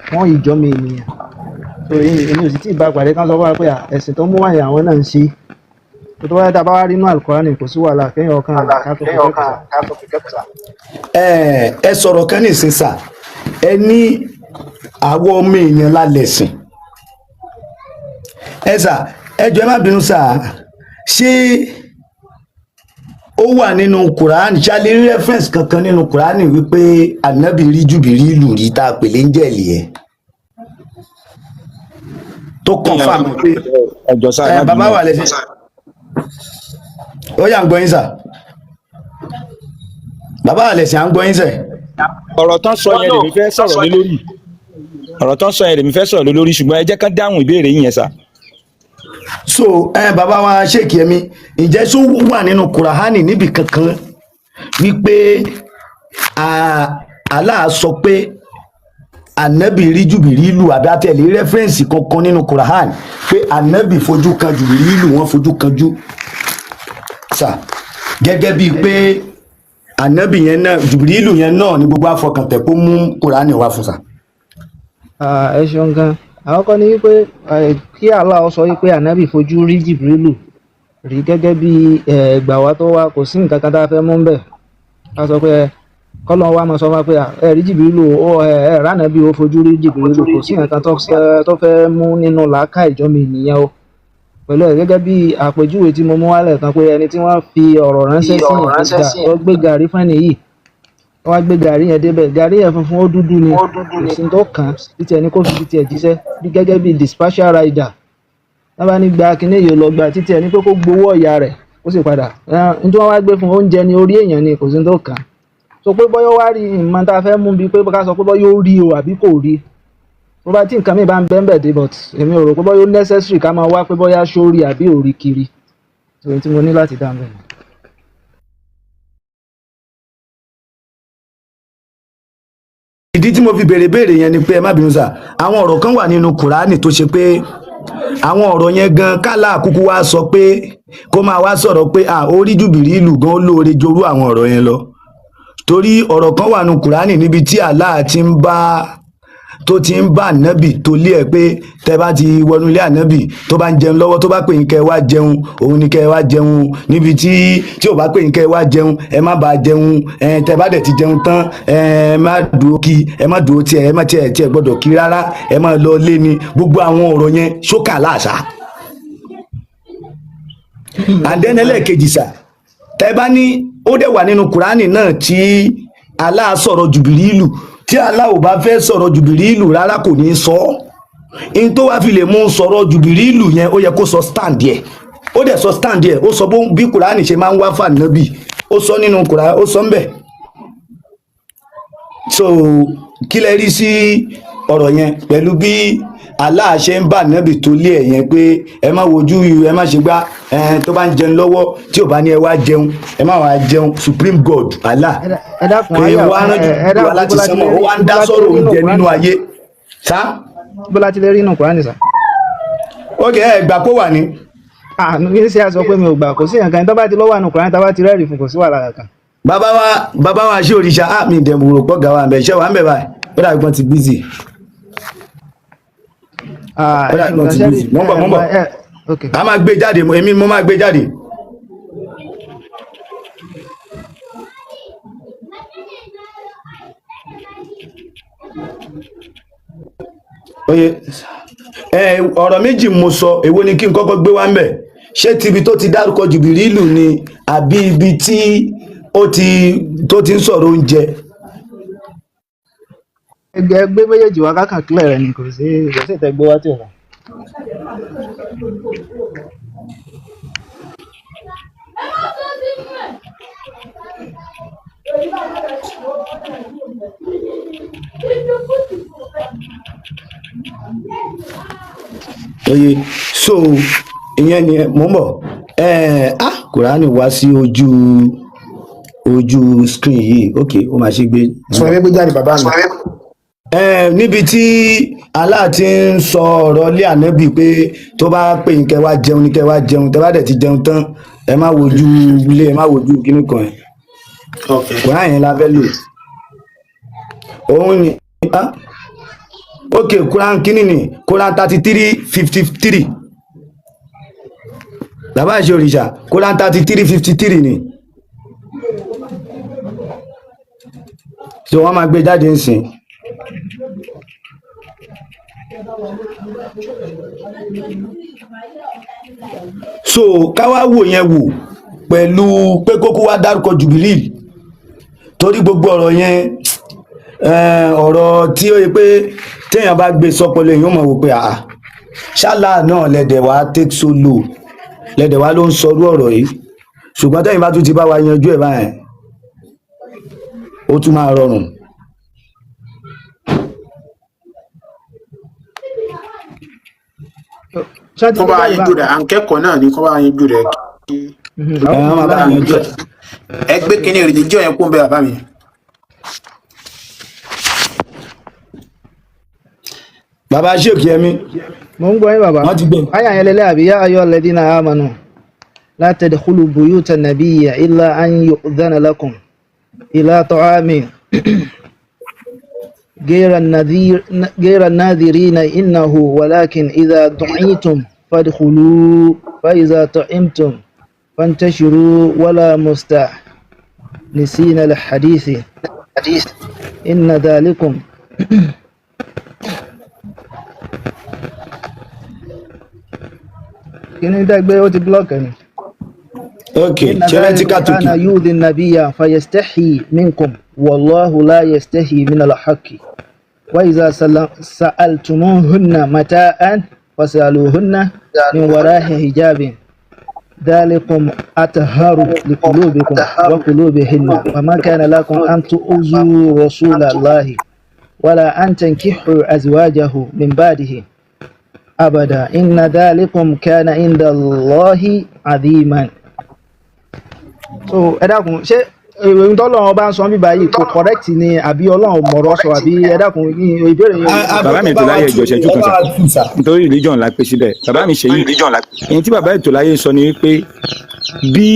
Fún ìjọ́mọ ènìyàn. So èmi ò sì tí ì bá pàdé kán sọ fún wa pé ẹ̀sìn tó mú wáyé àwọn náà ń ṣe. Tó bá tá a bá wá rí inú Àlùkùránì, kò sí wàhálà kéèyàn kàn ká tó fi kẹ́kọ̀ọ́ sà. Ẹ sọ̀rọ̀ kan nísìn sà. Ẹ ní àwọn ọmọ èèyàn la lẹ̀sìn. Ẹ sà, ẹ jọ̀ọ́, ẹ má bínú sà, ṣé ó wà nínú Kùránì? Ṣá lè rí reference kankan nínú Kùránì wípé ànábì rí Jùbìrílù rí tá a pè lé ń jẹ̀lì ẹ̀ tó confirm pé Ẹjọ sáà ẹ má bàbá bínú. wà lẹ́sìn, ó yà ń gbọ́ yín sà. Bàbá wà lẹ́sìn, à ń gbọ́ yín sẹ̀. Ọ̀rọ̀ tán sọ yẹn lèmi fẹ́ sọ̀rọ̀ lé lórí. Ọ̀rọ̀ tán sọ yẹn lèmi fẹ́ sọ̀rọ̀ lé lórí, ṣùgbọ́n ẹ jẹ́ ká dáhùn ìbéèrè yín yẹn sà. So bàbá wa Sheikh Yẹmi, ǹjẹ́ ṣó wà nínú Kùránì níbì kankan wípé Allah sọ pé ànábì rí Jùbìrílù, àbí àtẹ̀lé reference kankan nínú Kùránì pé ànábì fojú kan Jùbìrílù, wọ́n fojú kanjú sà, gẹ́gẹ́ bíi pé ànábì yẹn náà, Jùbìrílù yẹn náà ní gbogbo àfọkàntẹ̀ kó mú Kùránì wá fún sà? Ah, ẹ ṣeun gan. Àkọ́kọ́ ni wípé kí Allah sọ wípé ànábì fojú rí Jìbìrìlù rí gẹ́gẹ́ bí ẹgbà wa tó wá, kò sí nǹkan kan tá a fẹ́ mú bẹ́ẹ̀. Ká sọ pé kọ́lọ́n wa máa sọ fún wa pé ẹ rí Jìbìrìlù ó, ẹ ránàbí ó fojú rí Jìbìrìlù, kò sí nǹkan kan tó fẹ́ mú nínú làákà ìjọ́mi ènìyàn o. Pẹ̀lú ẹ̀, gẹ́gẹ́ bí àpèjúwe tí mo mú wálẹ̀ kan pé ẹni tí wọ́n fi ọ̀rọ̀ ránṣẹ́ sí yẹn tó gbà tó gbé gàrí fún ẹni yìí, wọ́n wá gbé gàrí yẹn débẹ̀, gàrí yẹn funfun, ó dúdú ni, kò sí tó kàn án títí ẹni kó fi títí ẹ̀ jíṣẹ́ bí gẹ́gẹ́ bí dispatcher rider. Wọ́n bá ní gba kinní yìí, lọ gba títí ẹni pé kó gbowó ọ̀yà rẹ̀, ó sì padà ní tí wọ́n wá gbé fún oúnjẹ ní orí èèyàn ni, kò sí tó kàn án. So pé bọ́yọ́ wá rí ìmọ̀ tá a fẹ́ mú bíi pé ká sọ pé bọ́yọ́ ó rí o àbí kò rí, tó bá tí nǹkan mi bá ń bẹ́ẹ̀ bẹ́ẹ̀ dé, but èmi ò rò pé bọ́yọ́ necessary ká máa wá pé bọ́yá ṣó rí àbí ò rí kiri. So ohun tí mo ní láti dáhùn bẹ́ẹ̀ ni. Ìdí tí mo fi béèrè béèrè yẹn ni pé, ẹ má bínú sà, àwọn ọ̀rọ̀ kan wà nínú Kùránì tó ṣe pé àwọn ọ̀rọ̀ yẹn gan kálá àkúkú wá sọ pé kó máa wá sọ̀rọ̀ pé à ó rí Jùbìrílù gan, ó lóore jorú àwọn ọ̀rọ̀ yẹn lọ, torí ọ̀rọ̀ kan wà nínú Kùránì níbi tí Allah ti ń bá tó ti ń bá ànábì tó lé ẹ pé tẹ bá ti wọnú ilé ànábì, tó bá ń jẹun lọ́wọ́, tó bá pè yín kẹ́ ẹ wá jẹun, òun ni kẹ́ ẹ wá jẹun. Níbi tí ò bá pè yín kẹ́ ẹ wá jẹun, ẹ má bàa jẹun. Ẹ tẹ bá dẹ̀ ti jẹun tán, ẹ má dúró kí ẹ má dúró tiẹ̀, ẹ má tiẹ̀ tiẹ̀ gbọ́dọ̀ kí rárá, ẹ má lọ lé ní gbogbo àwọn ọ̀rọ̀ yẹn ṣókà láàṣà. And then ẹlẹ́ẹ̀kejì sà, tẹ bá ní ó dẹ̀ wà nínú Kùránì náà tí Allah sọ̀rọ̀ Jùbìrílù, tí Allah ò bá fẹ́ sọ̀rọ̀ Jùbìrílù rárá, kò ní sọ ọ́. In tó wá fi lè mú sọ̀rọ̀ Jùbìrílù yẹn, ó yẹ kó sọ stand yẹ, ó dẹ̀ sọ stand yẹ, ó sọ bí Kùránì ṣe máa ń wá fà nábì, ó sọ nínú Kùránì, ó sọ ń bẹ̀. So kí lẹ rí sí ọ̀rọ̀ yẹn pẹ̀lú bí Allah ṣe ń bá nábì tó lé ẹ̀ yẹn pé ẹ má wojú, ẹ má ṣe gbá ẹ, tó bá ń jẹun lọ́wọ́, tí ò bá ní ẹ wá jẹun, ẹ má wá jẹun, supreme god Allah Ẹ dákun, pé ayé wá rán ẹ jù wá dákun, láti bó láti sánmọ̀, lè ó rí wá ń dá bó láti lè sọ̀rọ̀ rí nínú oúnjẹ nínú Kùránì sà? ayé sá. Bó láti lè rí nínú Kùránì sà? Ó kẹ́ ẹ gbà kó wà ní. Ah, kí n ṣe àsọ pé mi ò gbà, kò sí nǹkan tó bá ti lọ́wọ́ àánú Kùránì, tá bá ti rẹ́rìí fún, kò sí wàhálà kankan. Bàbá wa ṣé òrìṣà á mi ìdẹ̀mùrò pọ̀ gà wà ń bẹ̀, ṣé wà ń bẹ̀ báyìí? Ó dàbí kan ti busy. Ah, Ó ẹ dàbí ṣeun kan gan ti ṣẹ́rí. busy. Mo ń bọ̀, mo ń bọ̀. Ẹ ok. A máa gbé jáde, èmi mo máa gbé jáde. Oye, ẹ ọ̀rọ̀ méjì mo sọ, èwo ni kí n kọ́kọ́ gbé wá ń bẹ̀? Ṣé tibi tó ti dárúkọ Jùbìrílù ni, àbí ibi tí ó ti tó ti ń sọ̀rọ̀ oúnjẹ? Ẹgbẹ́ gbé méjèèjì wá kákan clear rẹ ni, kò sí ìtẹ́gbé wá tí ò wá. Oye, so ìyẹn ni mò ń bọ̀. Ẹ ah, Kùránì wá sí ojú screen yìí. Ok, ó máa ṣe gbé. Sọ ẹ gbé jáde, bàbá mi. Níbi tí Allah ti ń sọ ọ̀rọ̀ lé ànábì pé tó bá pè yín kẹ́ wá jẹun ní kẹ́ wá jẹun, tẹ́ bá dẹ̀ ti jẹun tán, ẹ má wojú ilé, ẹ má wojú kíní kan ẹ̀. Ok. Kùránì yẹn la fẹ́ lò, òun ni ah, Ok, Quran kínní ni, Quran 33:53. Bàbá ìṣe òrìṣà, Quran 33:53 ni. So wọ́n máa gbé jáde ń sìn. So káwá wò yẹn wò pẹ̀lú pé kókó wá dárúkọ Jubril, torí gbogbo ọ̀rọ̀ yẹn, ọ̀rọ̀ tí ó yẹ pé téèyàn bá gbé sọpọlọ, èèyàn mọ̀ wò pé àà ṣálá náà lẹ́dẹ̀ wá take so low, lẹ́dẹ̀ wá ló ń sọrú ọ̀rọ̀ yìí. Ṣùgbọ́n tẹ́yìn bá tún ti bá wa yanjú ẹ̀ báyẹn, ó tún máa rọrùn. Ṣé ti Kọ́ gbé bá jáde yanjú báyìí? rẹ̀, à ń kẹ́kọ̀ọ́ náà ni kọ́ bá yanjú rẹ̀ kí Ẹ wọ́n máa bá yanjú ẹ̀. Ẹ gbé kínní religion yẹn kún bẹ́ẹ̀, bàbá mi. Bàbá Sheikh Yẹmi. Mo ń gbọ́ yín, bàbá. Wọ́n ti gbé. Àyà yẹn lélẹ̀ àbí? Yá ayọ́ alladhina amanu la tadkhulu buyuta nabiyya illa an yu'dhana lakum ila ta'amin غير النذير غير الناذرين إنه ولكن إذا دعيتم فادخلوا فإذا طعمتم فانتشروا ولا مستأنسين للحديث إن ذلكم. Kí ni dẹ́gbẹ́ ó ti block ẹ̀ ni. Ok. إن Ṣẹlẹ tí ذلكم ká tókì. كان يؤذي النبي فيستحي منكم والله لا يستحي من الحق وإذا سألتموهن متاعا فاسألوهن من وراء حجاب ذلكم أطهر لقلوبكم وقلوبهن وما كان لكم أن تؤذوا رسول الله ولا أن تنكحوا أزواجه من بعده أبدا إن ذلكم كان عند الله عظيما. So ẹ dákun, ṣé ìròyìn tọ́lọ́run ọba ń sọ bíbá yìí kò correct ni, àbí Ọlọ́run mọ̀rọ̀ sọ, àbí? Ẹ dákun, ìbéèrè yẹn ò yé mi. Bàbá mi Afẹ́kẹ́ ètò bá wa láyé tú ìjọ ṣẹ́jú ẹ kan bá sà, wa tú sà. nítorí religion la pè síbẹ̀. Bàbá mi ṣe yìí, èyí tí bàbá ètò láyé sọ ni wípé bí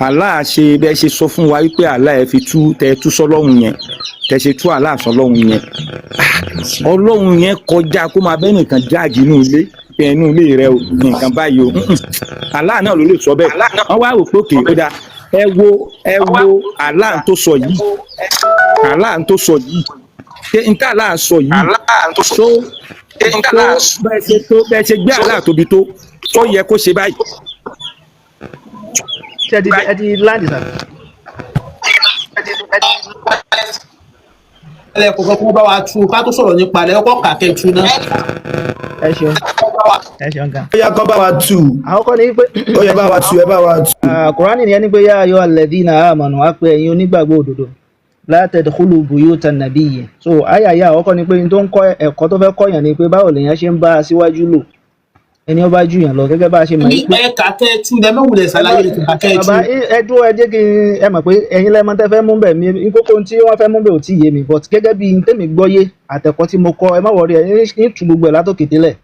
Allah ṣe bẹ́ẹ̀ ṣe sọ fún wa wípé Allah ẹ fi tú tẹ tú sọlọ́hun yẹn, tẹ ṣe tú Allah sọlọ́hun yẹn, Ọlọ́hun yẹn kọjá kó máa bẹ́ẹ̀ nìkan jáàjì inú ilé pé inú ilé rẹ o, nǹkan báyìí o. Allah náà ló lè sọ bẹ́ẹ̀. Wọ́n wá rò pé òkè ó dáa, ẹ wo Allah tó sọ yìí, Allah tó sọ yìí, ṣé n tá Allah sọ yìí tó bẹ́ẹ̀ ṣe tó bẹ́ẹ̀ ṣe gbé Allah tóbi tó ó yẹ kó ṣe báyìí. Ṣé ẹ ti land sir? Ẹlẹ́kọ̀ọ́kọ́ kó bá wa tú ká tó sọ̀rọ̀ nípa rẹ̀, ọkọ̀ kàkẹ́ tú náà. Ẹ ṣeun, ẹ ṣeun gan. Ó yẹ kó bá wa tú. Àkọ́kọ́ ni pé Ó yẹ bá wa tú, ẹ bá wa tú. Kùránì ni ẹni pé yá ayọ́ alladhina amanu, á pé ẹ̀yin onígbàgbọ́ òdodo, la tadkhulu buyuta nabiyyi. So àyà yà, àkọ́kọ́ ni pé n tó ń kọ́ ẹ̀kọ́ tó fẹ́ kọ́yàn ni pé báwo lèèyàn ṣe ń bá aṣíwájú lò, ẹni ó bá jù yàn lọ, gẹ́gẹ́ bá a ṣe mọ̀ Ní yí pé ẹ kàkẹ́ tú ẹ mẹ́wùlẹ̀ ẹ má ṣàlàyé rẹ̀, kàkẹ́ tú. Bàbá, ẹ dúró, ẹ jẹ́ kí n ẹ mọ̀ pé ẹ̀yin lẹ́mọ tẹ́ fẹ́ mú bẹ̀ mí, kókó tí wọ́n fẹ́ mú bẹ̀ ò tí ì yé mi, but gẹ́gẹ́ bí n tẹ́mi gbọ́yé àtẹ̀kọ́ tí mo kọ́, ẹ má wọrí, ẹ ní tú gbogbo ẹ̀ látòkè délẹ̀.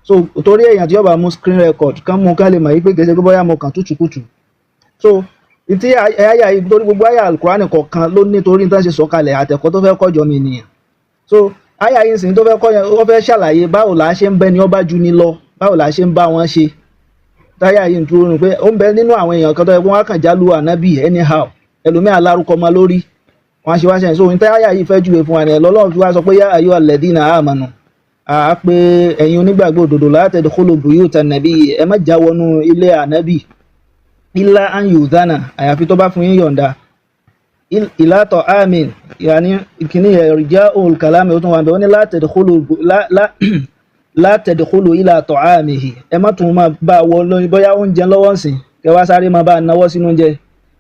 So torí èèyàn tí yóò bá mú screen record kán mú kán lè mọ̀ yí pé kìí ṣe pé bóyá mo kàn tútù kùtù. So ìtí àyà yìí, torí gbogbo àyà alukurani kọ̀ọ̀kan ló ní torí tán ṣe sọ̀kalẹ̀ àtẹ̀kọ́ tó fẹ́ kọ́jọ mi nìyẹn. So àyà yìí sì tó fẹ́ kọ́ yẹn, ó fẹ́ ṣàlàyé báwo là á ṣe ń bẹ́ni ọba ju ni lọ, báwo là á ṣe ń bá wọn ṣe. Táyà yìí ń dúró ni pé ó ń bẹ nínú àwọn èèyàn kan tó yẹ kó wọn kàn jálù ànábì anyhow, ẹlòmíà lárúkọ ọmọ lórí wọn ṣe wá ṣe. So táyà yìí fẹ́ júwe fún wa nìyẹn, lọ́lọ́run fi wá sọ pé yá ayọ́ alladhina amanu, à á pé ẹ̀yin onígbàgbọ́ òdodo, la tadkhulu buyuta nàbí, ẹ má já wọnú ilé ànábì, illa an yudhana, àyàfi tó bá fún yín yọ̀ǹda, ila ta'amin, yàní ìkíní irja'ul kalami, ó tún wà bẹ́ẹ̀, ó ní la tadkhulu la tadkhulu ila ta'amihi, ẹ má tún máa bá a wọ lóyún bóyá oúnjẹ lọ́wọ́ ń sìn kẹ wá sáré máa bá a náwó sínú oúnjẹ,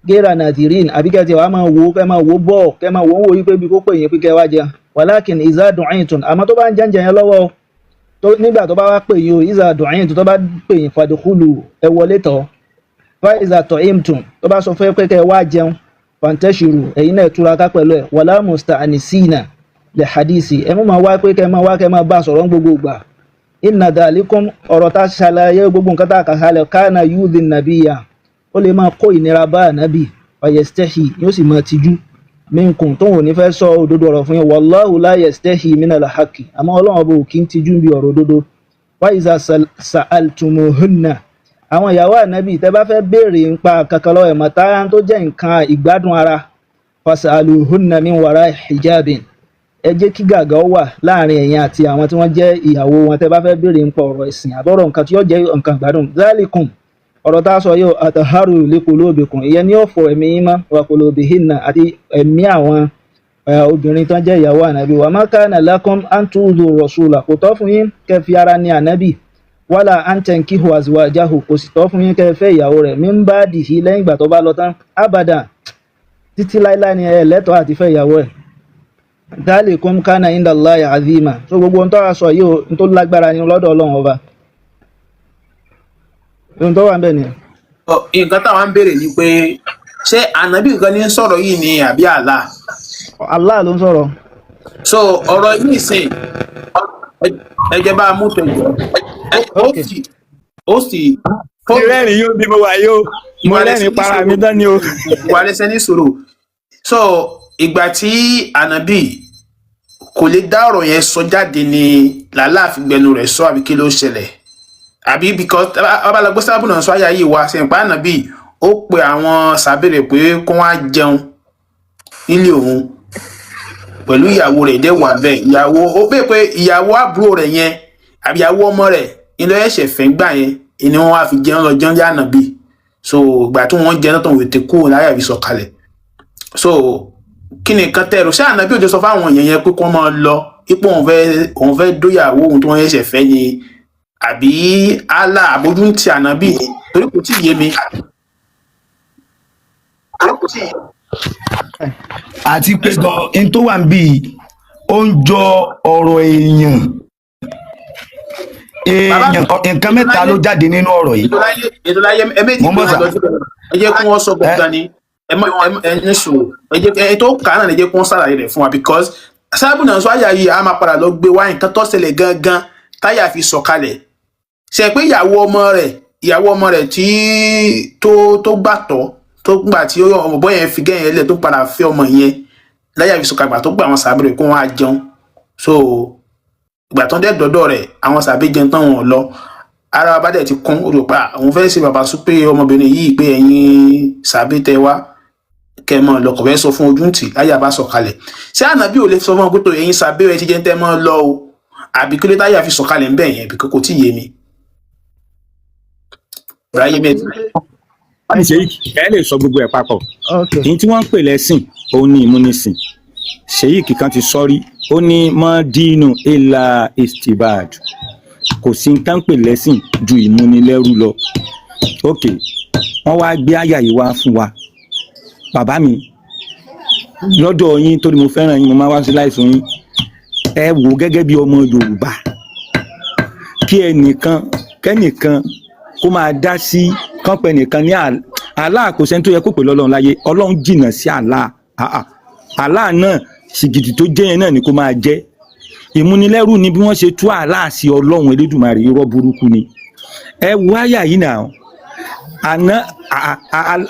gẹ́rà nàdìrín, àbí kẹ́ tiẹ̀ wá máa wò ó, kẹ́ máa wò ó bọ̀, kẹ́ máa wò ó wò yí pé bí kò pè yín pé kẹ́ wá jẹun, walakin iza du'itun, àmọ́ tó bá ń jẹ́ǹjẹ̀ yẹn lọ́wọ́ o, tó nígbà tó bá wá pè yín o, iza du'itun, tó bá pè yín, fadkhulu, ẹ wọlé tọ̀, fa iza ta'imtum, tó bá sọ fẹ́ pé kẹ́ wá jẹun, fantashiru, ẹ̀yin náà túraká pẹ̀lú ẹ̀, wala musta'anisina li hadisi, ẹ mú máa wá pé kẹ́ máa wá kẹ́ máa bá a sọ̀rọ̀ ní gbogbo ìgbà, inna dhalikum, ọ̀rọ̀ tá a ṣàlàyé gbogbo nǹkan tá a kà kalẹ̀, kana yudhi nabiyya, ó lè máa kó ìnira bá ànábì, fayastahi, yóò sì máa tijú. Minkum, tóun ò ní fẹ́ sọ òdodo ọ̀rọ̀ fún yín. Wallahu la yastahi minal haqqi, àmọ́ Ọlọ́run Ọba ò kí ń tijú bí ọ̀rọ̀ òdodo. Wa iza sa'altumuhunna, àwọn ìyàwó ànábì, tẹ́ bá fẹ́ béèrè nípa kankan lọ́wọ́ ẹ̀, mọ̀tá tó jẹ́ nǹkan ìgbádùn ara, fasaluhunna min wara'i hijabin, ẹ jẹ́ kí gàgà ó wà láàrin ẹ̀yin àti àwọn tí wọ́n jẹ́ ìyàwó wọn tẹ́ bá fẹ́ béèrè nípa ọ̀rọ̀ ẹ̀sìn àbọ̀rọ̀ nǹkan tí yóò jẹ́ nǹkan ìgbádùn. Zalikum, ọ̀rọ̀ tá a sọ yóò, ataharu liqulubikum, ìyẹn ní ọ̀fọ̀ ẹ̀mí yín mọ́, wa qulubihinna, àti ẹ̀mí àwọn obìnrin tán jẹ́ ìyàwó ànábì. Wa ma kana lakum an tu'dhu rasula, kò tọ́ fún yín kẹ́ fi ara ní ànábì, wala an tankihu azwajahu, kò sì tọ́ fún yín kẹ́ fẹ́ ìyàwó rẹ̀, min ba'dihi, lẹ́yìn ìgbà tó bá lọ tán, abada, títí láíláí ni ẹ lẹ́tọ̀ọ́ àti fẹ́ ìyàwó ẹ̀. Dhalikum kana inda Allahi azima. So gbogbo ohun tó a sọ yìí, ohun tó lágbára ni lọ́dọ̀ Ọlọ́run Ọba. Ohun tó wà ń bẹ̀ nìyẹn. Ọ, nǹkan táwọn ń béèrè ni pé ṣé ànábì kan ní sọ̀rọ̀ yìí ni àbí Allah? Allah ló ń sọ̀rọ̀. So ọ̀rọ̀ yìí sìn, ẹ jẹ́ bá a mú tẹ̀jọ́ ó sì ó sì Mo rẹ́rìn yóò bí mo wà yóò, mo rẹ́rìn para mi dán ni o. Wà lẹ́sẹ̀ ní sùúrù. So ìgbà tí ànábì kò lè dá ọ̀rọ̀ yẹn sọ jáde ni làlá fi gbẹnu rẹ̀ sọ, àbí kí ló ṣẹlẹ̀? Àbí because babalọgbé sábà náà sọ àyà yìí wá sẹ́yìn pa ànábì, ó pe àwọn sàbẹ̀rẹ̀ pé kó wá jẹun nílé òun pẹ̀lú ìyàwó rẹ̀ dẹ̀ wà bẹ́ẹ̀. Ìyàwó ó pè pé ìyàwó àbúrò rẹ̀ yẹn àbí ìyàwó ọmọ rẹ̀ ilé ẹ̀ṣẹ̀ fẹ́ gbà yẹn ni wọ́n wá fi jẹun lọ jẹun yá ànábì. So ìgbà tí wọ́n jẹun tó ń wètè kúrò láyà fi sọ̀kalẹ̀. So kí ni nǹkan tẹ̀rù? Ṣé ànábì òjò sọ fáwọn èèyàn yẹn pé kó máa lọ ipò òun fẹ́ dóyàwó òun tí wọ́n ṣẹ̀ṣẹ̀ fẹ́ ni, àbí Allah àbójú ń ti ànábì? Torí kò tí ì yé mi. Àti pé gan n tó wà ń bí ó ń jọ ọ̀rọ̀ èèyàn èèyàn. Nǹkan mẹ́ta ló jáde nínú ọ̀rọ̀ yìí. Ètò láyé ẹ méjì Mo ń bọ̀ pé sà. wọ́n lọ síbẹ̀. Ẹ jẹ́ kí wọ́n sọ gbọ̀ngàn ni ẹ mọ ẹ ní sùúrù. Ẹ jẹ́ ẹ tó kà á náà, ẹ jẹ́ kí wọ́n ṣàlàyé rẹ̀ fún wa, because sábà náà sọ àyà yìí, a máa padà lọ gbé wá nǹkan tó ṣẹlẹ̀ gangan táyà fi sọ̀kalẹ̀. Ṣe pé ìyàwó ọmọ rẹ̀ tí tó gbàtọ́ tó gbà tí ọmọ bọ́ yẹn fi gẹ́yìn lẹ̀ tó padà fẹ́ ọmọ yẹn láyà fi sọ̀kalẹ̀, gbà tó gbà àwọn sàbẹ̀rẹ̀ rẹ̀ kó wọ́n á jẹun. So ìgbà tó ń dẹ́ dọ́dọ̀ rẹ̀, àwọn sàbẹ̀ jẹun tán, wọn ò lọ. Ara bá dẹ̀ ti kún, ó rò pé òun fẹ́ ṣe bàbá sún pé ọmọbìnrin yìí pé ẹ̀yin sàbẹ̀ tẹ wá kẹ́ mọ́ lọ, kò fẹ́ sọ fún ojú ntì, láyà bá sọ̀kalẹ̀. Ṣé ànábì ò lè sọ fún ọ pé tó ẹ̀yin sàbẹ̀ ẹ ti jẹ́ ń tẹ́ mọ́ lọ o, àbí kí ló táyà fi sọ̀kalẹ̀ ń bẹ̀ yẹn? Bí kò tí ì yé mi. Ráyé mẹ́ta. Ṣe ẹ lè sọ gbogbo ẹ̀ papọ̀? Ok. Èyí tí wọ́n ń pè lẹ́sìn òun ni ìmúnisìn. Sheik kan ti sọrí, ó ní mọ́ dínú ilà istibad, kò sí ní tán pè lẹ́sìn ju ìmúnilẹ́rú lọ. Ok, wọ́n wá gbé àyà yìí wá fún wa. Bàbá mi, lọ́dọ̀ yín, torí mo fẹ́ràn yín, mo máa wá sí láìsùn yín. Ẹ wò gẹ́gẹ́ bí ọmọ Yorùbá, kí ẹnìkan kẹ́nìkan kó máa dá sí kánpẹ́ nìkan ní Allah, kò sẹ́ni tó yẹ kó pè lọ́lọ́run láyé. Ọlọ́run jìnnà sí Allah. Ah, ah. Allah náà sìgìdì tó jẹ́ yẹn náà ni kó máa jẹ́. Ìmúnilẹ́rù ni bí wọ́n ṣe tú Allah sí Ọlọ́run Elédùmarè. Irọ́ burúkú ni. Ẹ wo àyà yìí náà, àná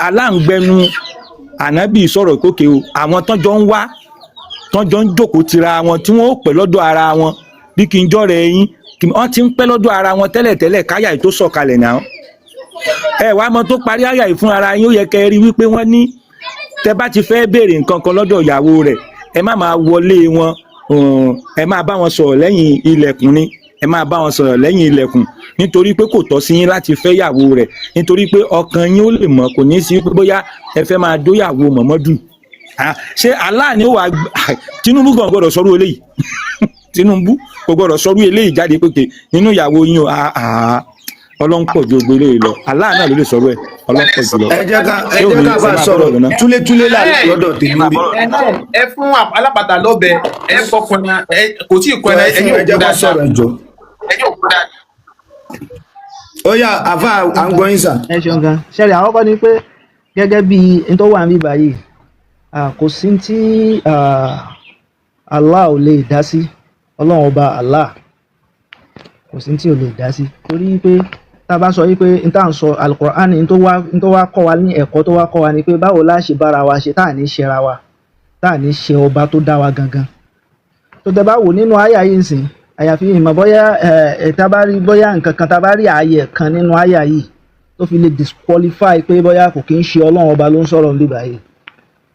aláǹgbẹnu ànábì sọ̀rọ̀ kókè o. Àwọn tọ́jọ́ ń wá, tọ́jọ́ ń jókòó tira wọn, tí wọ́n ó pẹ́ lọ́dọ̀ ara wọn, bí kí n jọ́rẹ̀ ẹ̀yìn, wọ́n ti ń pẹ́ lọ́dọ̀ ara wọn tẹ́lẹ̀tẹ́lẹ̀ káyà yìí tó sọ̀kalẹ̀ náà. Ẹ wàá mọ tó parí àyà yìí fún ara yín. Ó yẹ kẹ́ ẹ rí wípé wọ́n ní tẹ́ bá ti fẹ́ béèrè nǹkan kan lọ́dọ̀ ìyàwó rẹ̀, ẹ má máa wọlé wọn, ẹ máa bá wọn sọ̀rọ̀ lẹ́yìn ilẹ̀kùn ni. Ẹ máa bá wọn sọ̀rọ̀ lẹ́yìn ilẹ̀kùn, nítorí pé kò tọ́ sí yín láti fẹ́ ìyàwó rẹ̀, nítorí pé ọkàn yín ó lè mọ̀, kò ní sí pé bóyá ẹ fẹ́ máa dóyàwó Mọ̀mọ́dù. Ṣé Allah ni ó wà? Tinubu gan gbọ́dọ̀ sọ̀rọ̀ eléyìí. Tinubu kò gbọ́dọ̀ sọ̀rọ̀ eléyìí jáde pé nínú ìyàwó yín o. Ọlọ́run pọ̀ ju gbogbo eléyìí lọ. Allah náà ló lè sọ̀rọ̀ ẹ̀. Ọlọ́run pọ̀ jù lọ. Ẹ jẹ́ ká ẹ jẹ́ ká bá a sọ̀rọ̀ túlétúlé láàrin lọ́dọ̀ tèmi bí. Ẹ fún alápàtà lọ́bẹ, ẹ fọkàn ẹ kò tí ì kọ ẹ ẹyìn ẹ òkú jẹ́ ká dáadáa. sọ̀rọ̀ ẹjọ́. Ẹyìn òkú dáadáa. Ó yá àfa, à ń gbọ́ yín sà. Ẹ ṣeun gan. Ṣẹlẹ̀ àwọn kọ́ ni pé gẹ́gẹ́ bí n tó wà níbí báyìí, kò sí tí Allah ò lè dá sí. Ọlọ́run Ọba Allah, kò sí tí ò lè dá sí, torí pé tá a bá sọ wípé n tá à ń sọ Al-Qur'an, n tó wá kọ́ wa ní ẹ̀kọ́ tó wá kọ́ wa ni pé báwo la ṣe bára wa ṣe tá à ní ṣera wa. tá à ní ṣe ọba tó dá wa gangan. Tó tẹ bá wò nínú àyà yìí nsìn, àyàfi ìmọ̀ bóyá ẹ tá bá rí bóyá nǹkan kan, tá bá rí ààyè kan nínú àyà yìí tó fi lè disqualify pé bóyá kò kí ń ṣe Ọlọ́run ọba ló ń sọ̀rọ̀ níbí báyìí,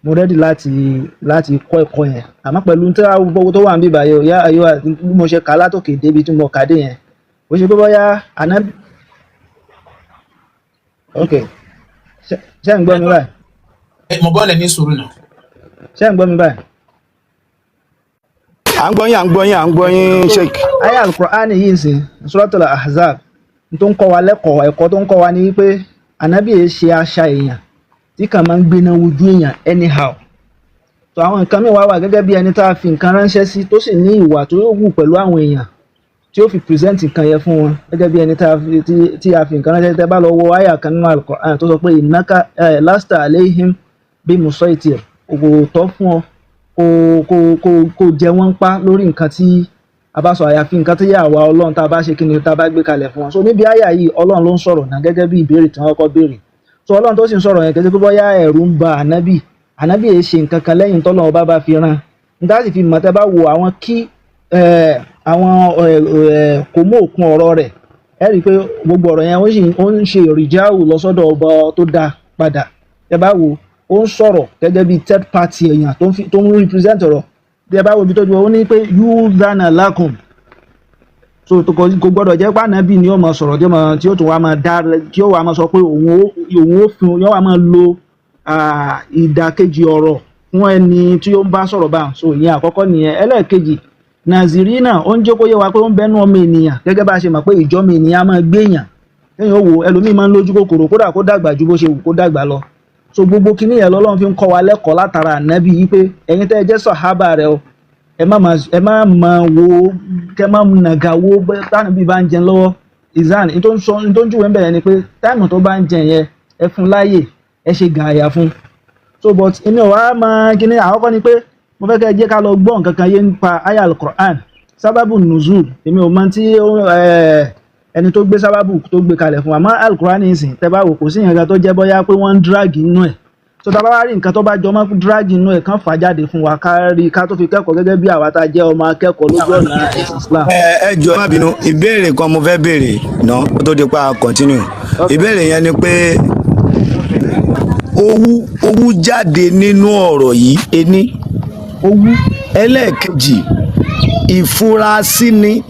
mo ready láti kọ́ ẹ̀kọ́ yẹn. Àmọ́ pẹ̀lú tí gbogbo tó wà níbí báyìí o, yá ayé bí mo ṣe kà á látòkè débi tí mo kà á dé yẹn, ó ṣe pé bóyá àná. Ok, ṣé ń gbọ́ mi báyìí? Mo bọ́ lẹ̀ ní sùúrù náà. Ṣé ń gbọ́ mi báyìí? À ń gbọ́ yín, à ń gbọ́ yín, à ń gbọ́ yín, sheik. Aya Alukur'ani yìí sìn, Suratul Ahzab, tó ń kọ́ wa lẹ́kọ̀ọ́, ẹ̀kọ́ tó ń kọ́ wa ní pé ànábì yìí ṣe àṣà èèyàn tí kàn máa ń gbéná wojú èèyàn anyhow. Tó àwọn nǹkan mìíràn wá wà gẹ́gẹ́ bí ẹni tá a fi nǹkan ránṣẹ́ sí, tó sì ní ìwà tó wù pẹ̀lú àwọn èèyàn tí ó fi present nǹkan yẹn fún wọn gẹ́gẹ́ bí ẹni tá a fi tí a fi nǹkan ránṣẹ́. Tẹ́ bá lọ wo aya kan nínú Alukur'an tó sọ pé innaka lasta alayhim bí musaitir, kò tọ́ fún ọ kó jẹ wọ́n pa lórí nǹkan tí a bá sọ, àyàfi nǹkan tí àwa Ọlọ́run tá a bá ṣe kí ni, tá a bá gbé kalẹ̀ fún wọn. So níbi àyà yìí, Ọlọ́run ló ń sọ̀rọ̀ náà gẹ́gẹ́ bí ìbéèrè tí wọ́n kọ́ béèrè. So Ọlọ́run tó sì ń sọ̀rọ̀ yẹn, kì í ṣe pé bóyá ẹ̀rù ń ba ànábì. Ànábì yìí ṣe nǹkan kan lẹ́yìn tọ́lọ́run bá bá fi rán. Níta sì fi mọ̀, tẹ́ bá wo àwọn kí àwọn kò mú òkun ọ̀rọ̀ rẹ̀, ẹ rí i pé gbogbo ọ̀rọ̀ yẹn ó sì ó ń ṣe ìrìjáwù lọ sọ́dọ̀ ọba tó dáa padà. Tẹ́ bá wo, ó ń sọ̀rọ̀ gẹ́gẹ́ bí third party èèyàn tó ń represent ọ̀rọ̀. Tẹ́ bá wo ibi tó ju, ó ní pé yudhana lakum. So kò gbọ́dọ̀ jẹ́ pé ànábì ni ó máa sọ̀rọ̀ tí ó tún wá máa dá, tí ó wá máa sọ pé òun ó fún, yóò wá máa lo ìdàkejì ọ̀rọ̀ fún ẹni tí ó ń bá sọ̀rọ̀ bá. So ìyẹn àkọ́kọ́ nìyẹn. Ẹlẹ́ẹ̀kejì, nàzìrínà, ó ń jẹ́ kó yé wa pé ó ń bẹnu ọmọ ènìyàn, gẹ́gẹ́ bá a ṣe mọ̀ pé ìjọ́mọ ènìyàn á máa gbéyàn lẹ́yìn ó wo ẹlòmíì máa ń lójú kòkòrò, kódà kó dàgbà ju bó ṣe wù kó dàgbà lọ. So gbogbo kinní yẹn lọ́lọ́run fi ń kọ́ wa lẹ́kọ̀ọ́ látara ànábì yìí pé ẹ̀yin tẹ́ ẹ jẹ́ sàhábà rẹ o, ẹ má máa wo, kẹ má nàgà wo tánàbí bá ń jẹun lọ́wọ́. Ìzán ní tó ń sọ, ní tó ń júwèé ń bẹ̀rẹ̀ ni pé time tó bá ń jẹun yẹn, ẹ fún láàyè, ẹ ṣe gààyà fún. So but èmi ò wá mọ kíní. Àkọ́kọ́ ni pé mo fẹ́ kẹ́ ẹ jẹ́ ká lọ gbọ́ nǹkan kan yé nípa aya al-Qur'an, sábàbù nùzúl. Èmi ò mọ tí ẹni tó gbé sábàbù tó gbé kalẹ̀ fún wa mọ́ al-Qur'an nìsín. Tẹ́ bá wò, kò sí nǹkan tó jẹ́ bóyá pé wọ́n ń drag inú ẹ̀. So tá a bá wá rí nǹkan tó bá jọ mọ́ drag inú ẹ̀, kán fà jáde fún wa, ká rí ká tó fi kẹ́kọ̀ọ́ gẹ́gẹ́ bí àwa tá a jẹ́ ọmọ akẹ́kọ̀ọ́ lójú ọ̀nà ẹ̀sìn Islam. Ẹ jọ̀ọ́, ẹ má bínú, ìbéèrè kan mo fẹ́ béèrè ná kó tó di pa continue. Ìbéèrè yẹn ni pé owú jáde nínú ọ̀rọ̀ yìí, ení. Owú. Ẹlẹ́ẹ̀kejì, ìfurasí ni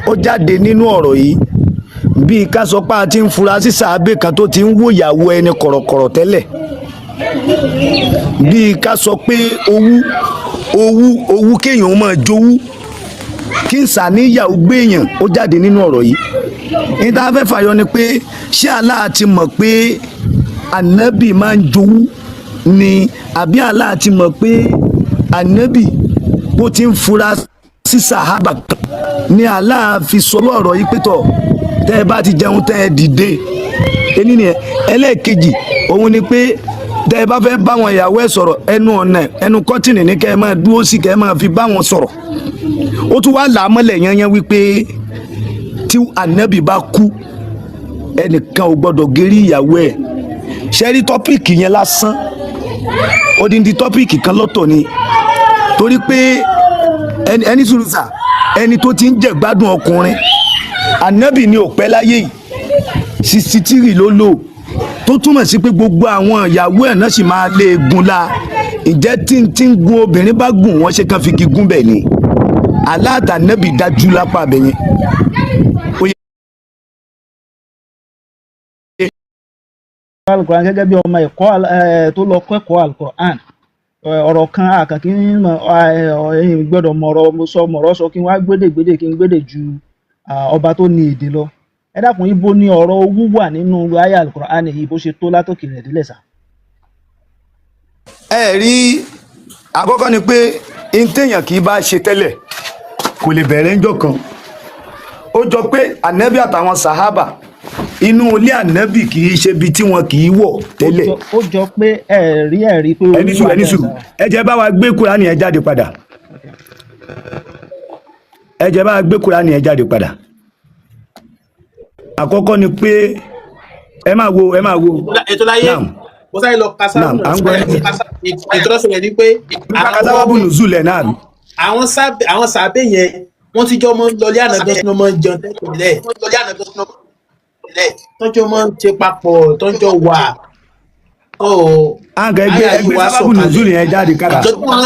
ó jáde nínú ọ̀rọ̀ yìí, bíi ká sọ pé a ti ń fura sí sàábé kan tó ti ń wòyàwó ẹni kọ̀rọ̀kọ̀rọ̀ tẹ́lẹ̀, bíi ká sọ pé owú kéèyàn máa jowú, kí n sàníyàwó gbéyàn, ó jáde nínú ọ̀rọ̀ yìí. Ní tá a fẹ́ fàyọ ni pé ṣé Allah ti mọ̀ pé ànábì máa ń jowú ni, àbí Allah ti mọ̀ pé ànábì bó ti ń fura sí sàhábà kan ni Allah fi sọ ọ̀rọ̀ yìí pé tọ̀, tẹ́ ẹ bá ti jẹun, tẹ́ ẹ dìde? Ení nìyẹn. Ẹlẹ́ẹ̀kejì, òun ni pé tẹ́ ẹ bá fẹ́ bá wọn ìyàwó ẹ̀ sọ̀rọ̀, ẹnu ọ̀nà ẹnu kọ́tìnì ní kẹ́ ẹ máa dúró sí, kẹ́ ẹ máa fi bá wọn sọ̀rọ̀. Ó tún wá là á mọ́lẹ̀ yányán wípé tí ànábì bá kú, ẹnìkan ò gbọ́dọ̀ gérí ìyàwó ẹ̀. Ṣẹ́rí topic yẹn lásán, odindi topic kan lọ́tọ̀ ni, torí pé ẹni sùúrù sà, ẹni tó ti ń jẹ̀gbádùn ọkùnrin, ànábì ni ò pẹ́ láyé yìí, 63 ló lò, tó túmọ̀ sí pé gbogbo àwọn ìyàwó ẹ̀ náà sì máa lé egun la. Ǹjẹ́ tí ń gun obìnrin bá gùn wọ́n, ṣe kàn fi igi gún bẹ́ẹ̀ ni? Aláàtànẹ́bì dájú lápá abẹ yẹn. Ó yẹ Alukoran gẹ́gẹ́ bí ọmọ ẹ̀kọ́ tó lọ kẹ́kọ̀ọ́ alukoran, ọ̀rọ̀ kan àkànkí ẹ̀yin gbọ́dọ̀ mọ̀rọ̀ mo sọ, mọ̀rọ̀ sọ, kí n wá gbédè gbédè, kí n gbédè ju ọba tó ní èdè lọ. Ẹ dákun, ibo ni ọ̀rọ̀ owú wà nínú ayé alukoran yìí bó ṣe tó látòkè rẹ̀ délẹ̀ sá? Ẹ rí, àkọ́kọ́ ni pé n téèyàn kì í bá ṣe tẹ́lẹ̀ kò lè bẹ̀rẹ̀ ńjọ́ kan. Ó jọ pé ànábì àtàwọn sàhábà, inú ilé ànábì kì í ṣe ibi tí wọn kì í wọ̀ tẹ́lẹ̀. Ó jọ pé ẹ rí ẹ̀rí pé owú Ẹni sùúrù, wà ẹni bẹ́ẹ̀ sùúrù. sá. Ẹ jẹ́ bá wa gbé Kúránì ẹ jáde padà. Ẹ jẹ́ bá wa gbé Kúránì ẹ jáde padà. Àkọ́kọ́ ni pé ẹ máa wo, ẹ máa wo. Ètò láyé. Naam. Mo sáré lọ ka Naam, sáàmù. à ń gbọ́ yín. Ìtọ́sọ̀rọ̀ ni pé Sábàbù nùzúlù ẹ̀ náà. Àwọn sábẹ́ yẹn, wọ́n ti jọ mọ́ ń lọlé ànágbé tí wọ́n máa ń jẹun tẹ́lẹ̀, tọ́jọ́ máa ń ṣe papọ̀, tọ́jọ́ wà ó. Àǹkà ẹgbẹ́ Àyà yìí ẹgbẹ́ wá sábàbù sọ̀kalẹ̀. nùzúlù yẹn jáde kára. Ìjọ tí wọ́n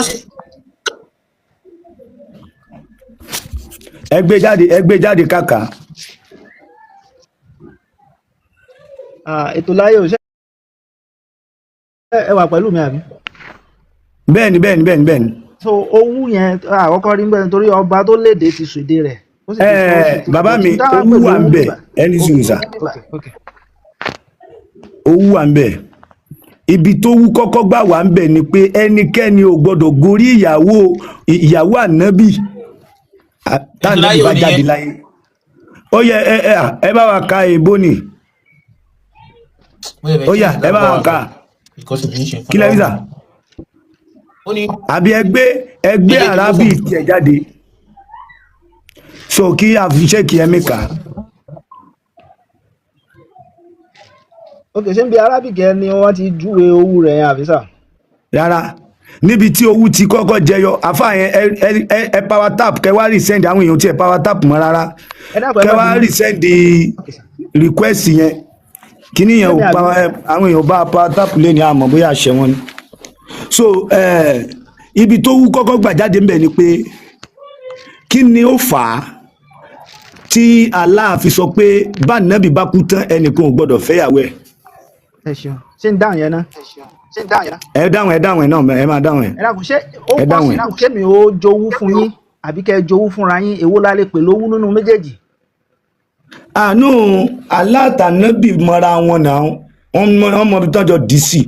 Ẹgbẹ́ jáde, ẹgbẹ́ jáde káka. Ah, ètò láyé ò ṣe ẹ wà pẹ̀lú mi, àbí? Bẹ́ẹ̀ni, bẹ́ẹ̀ni, bẹ́ẹ̀ni, bẹ́ẹ̀ni. So owú yẹn àkọ́kọ́ rí bẹ́ẹ̀ nítorí ọba tó léde ti sèdè rẹ̀, ó sì ti sọ, ó sì ti Bàbá mi, dáhùn owú pẹ̀lú wà ń owú bẹ̀ bíbà. ẹni sùn sà. Ok. Owú wà ń bẹ̀. Ibi tó wú kọ́kọ́ gbà wà ń bẹ̀ ni pé ẹnikẹ́ni ò gbọ́dọ̀ gorí ìyàwó ànábì tànábì bá jáde láyé. Ó yẹ ẹ bá wa ka èèbó ni. Ó yá, ẹ bá wa ka. Kí lẹ rí sà? Ó ní Àbí ẹgbẹ́ Ilé arábì ìwòsàn. tiẹ̀ jáde, so kí àfiṣe kí ẹmí kà. Ok, ṣé ń bi Arabic yẹn ni wọ́n ti júwe owú rẹ̀ yẹn, àbí sà? Rárá, níbi tí owú ti kọ́kọ́ jẹyọ, àfa yẹn, ẹ power tap, kẹ wá resend. Àwọn èèyàn tí ẹ power tap mọ́ rárá. Ẹ dákun, ẹ Kẹ má wá bínú. resend request yẹn, kíní yẹn ò Ṣé mi àbí? Power àwọn èèyàn bá power tap lé ní àmọ́ bóyá àṣẹ wọn ni. So ibi tó wú kọ́kọ́ gbà jáde ńbẹ̀ ni pé kí ni ó fà á tí Allah fi sọ pé bá nàbì bá kú tán, ẹnìkan ò gbọdọ̀ fẹ́yàwó ẹ̀? Ẹ ṣeun. Ṣé ń dáhùn yẹn ná? Ẹ dáhùn, ẹ dáhùn ẹ náà, ẹ máa dáhùn ẹ. Ẹ dákun, ṣé ó Ẹ dáhùn ẹ. pọ̀ sí ṣé mi ò jowú fún yín àbí kẹ́ ẹ jowú fúnra yín? Èwo la lè pè lówú nínú méjèèjì? Àánú alátànábì mọra wọn náà, wọn mọ ibi tán jọ dì sí.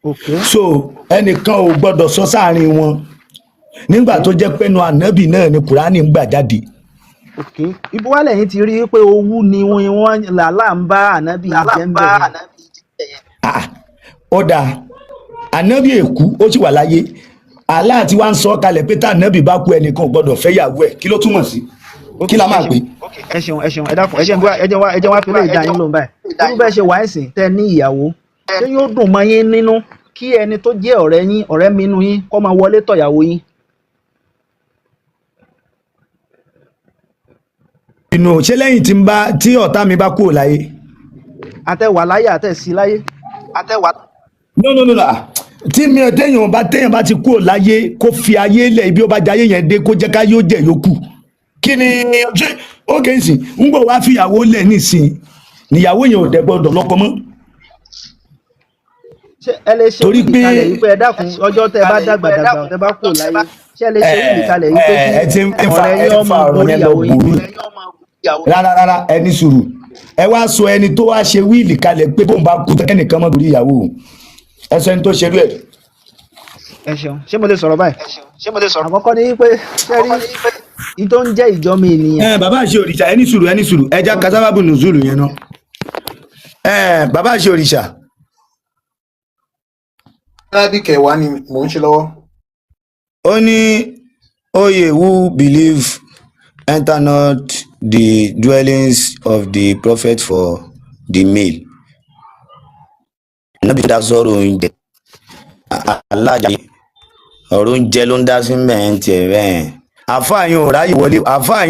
Ok. So ẹnìkan ò gbọdọ̀ sọ sáàrin wọn nígbà tó jẹ́ pẹ́nu ànábì náà ni Kùránì ń gbà jáde. Ok, ibo wà lẹ́yìn ti rí i pé owú ni wọ́n làlá ń bá ànábì jẹ́ ń bẹ̀ yẹn? Ah, ó dáa, ànábì èkú, ó sì wà láyé. Allah tí wàá ń sọ kalẹ̀ pé tá ànábì bá kú, ẹnìkan ò gbọdọ̀ fẹ́yàwó ẹ̀. Kí ló túmọ̀ sí? Kí la máa pè? Ẹ ṣeun, ẹ ṣeun. Ẹ dákun, ẹ jẹ́ wá fi lè dá yín lóhùn báyìí. Irú bẹ́ẹ̀ ṣe wà ẹ̀ sìn tẹ́ ní ìyàwó, ṣé yóò dùn mọ́ yín nínú kí ẹni tó jẹ́ ọ̀rẹ́ yín, ọ̀rẹ́ mi inú yín, kó máa wọlé tọ̀yàwó yín? Inú ṣé lẹ́yìn tí ń bá tí ọ̀tá mi bá kúrò láyé? Àtẹwà láyé, àtẹ̀sí láyé. No, no, no, no. Ah, tí mi ò téèyàn bá ti kúrò láyé, kó fi ayé lẹ̀, ibi ó bá jayé yẹn dé, kó jẹ́ ká yóò jẹ́ yòókù. Kí ni ṣé ó kè é sìn ń gbọ́ wá fìyàwó lẹ̀ nísìn, níyàwó yẹn ò dẹ̀ gbọ́dọ̀ lọ́kọ mọ́? Ṣé ẹ lè ṣe Torí wíìlì pé kalẹ̀ yìí pé ẹ dákun, ọjọ́ tẹ́ ẹ bá dàgbà dàgbà, tẹ́ bá kúrò láyé, ṣé ẹ lè ṣe wíìlì kalẹ̀ yìí pé ẹ ti kí ń fa ọ̀rẹ́ ẹ yín ti ń ọmọ fa ọ̀rọ̀ gorí yẹn lọ ìyàwó yín? gbòòrò. Rárá, rárá, ẹ ní sùúrù. Ẹ wá sọ ẹni tó wá ṣe wíìlì kalẹ̀ pé bóun bá kú tán, kẹ́nìkan mọ́ gorí ìyàwó òun. Ẹ sọ ẹni tó ṣerú ẹ̀. Ẹ ṣeun. Ṣé mo lè sọ̀rọ̀ báyìí? Àkọ́kọ́ ni pé ṣé rí i tó ń jẹ́ ìjọ́mọ ènìyàn. Ẹ bàbá àṣẹ òrìṣà, ẹ ní sùúrù, ẹ ní sùúrù. Ẹ já kasábàbù nùzúlù yẹn náà. Ẹ bàbá àṣẹ òrìṣà. Arabic ẹ̀wá ni mò ń ṣe lọ́wọ́. Ó ní oye who believe enter not the dwellings of the prophet for the meal. Ànábì dá sọ̀rọ̀ oúnjẹ alájà, ọ̀rọ̀ oúnjẹ ló ń dá sí mẹ́rin tiẹ̀ bẹ́ẹ̀. Àfáà yẹn ò ráyè wọlé. Àfáà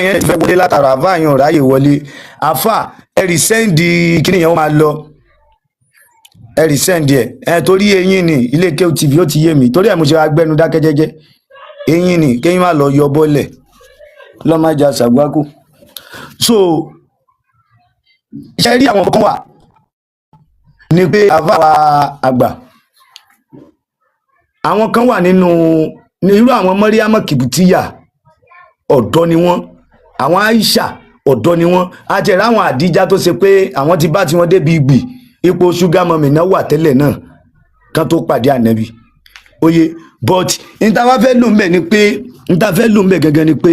yẹn ti fẹ́ wọlé látara. Àfáà yẹn ò ráyè wọlé. Àfáà, ẹ resend kíni yẹn, ó máa lọ. Ẹ resend ẹ torí eyín ni ilé kéwù TV, ó ti yé mi. Torí ẹ mo ṣe agbẹnu dákẹ́ jẹ́jẹ́. Eyín ni kéyìn má lọ yọ bọ́lẹ̀ lọ́ má jà sàgbákò. So ṣe rí àwọn kan wà ni pé àfáà àgbà, àwọn kan wà nínú ní irú àwọn Mọ́ríámọ̀ Kìbìtíyà, ọ̀dọ́ ni wọ́n. Àwọn Aisha, ọ̀dọ́ ni wọ́n. Àti ẹ̀rọ àwọn Àdíjá tó ṣe pé àwọn ti bá tiwọn débi ìgbì, ipò sugar mummy náà wà tẹ́lẹ̀ náà kan tó pàdé ànábì oye. But n ta wá fẹ́ lò ń bẹ̀ ni pé, n ta fẹ́ lò ń bẹ̀ gangan ni pé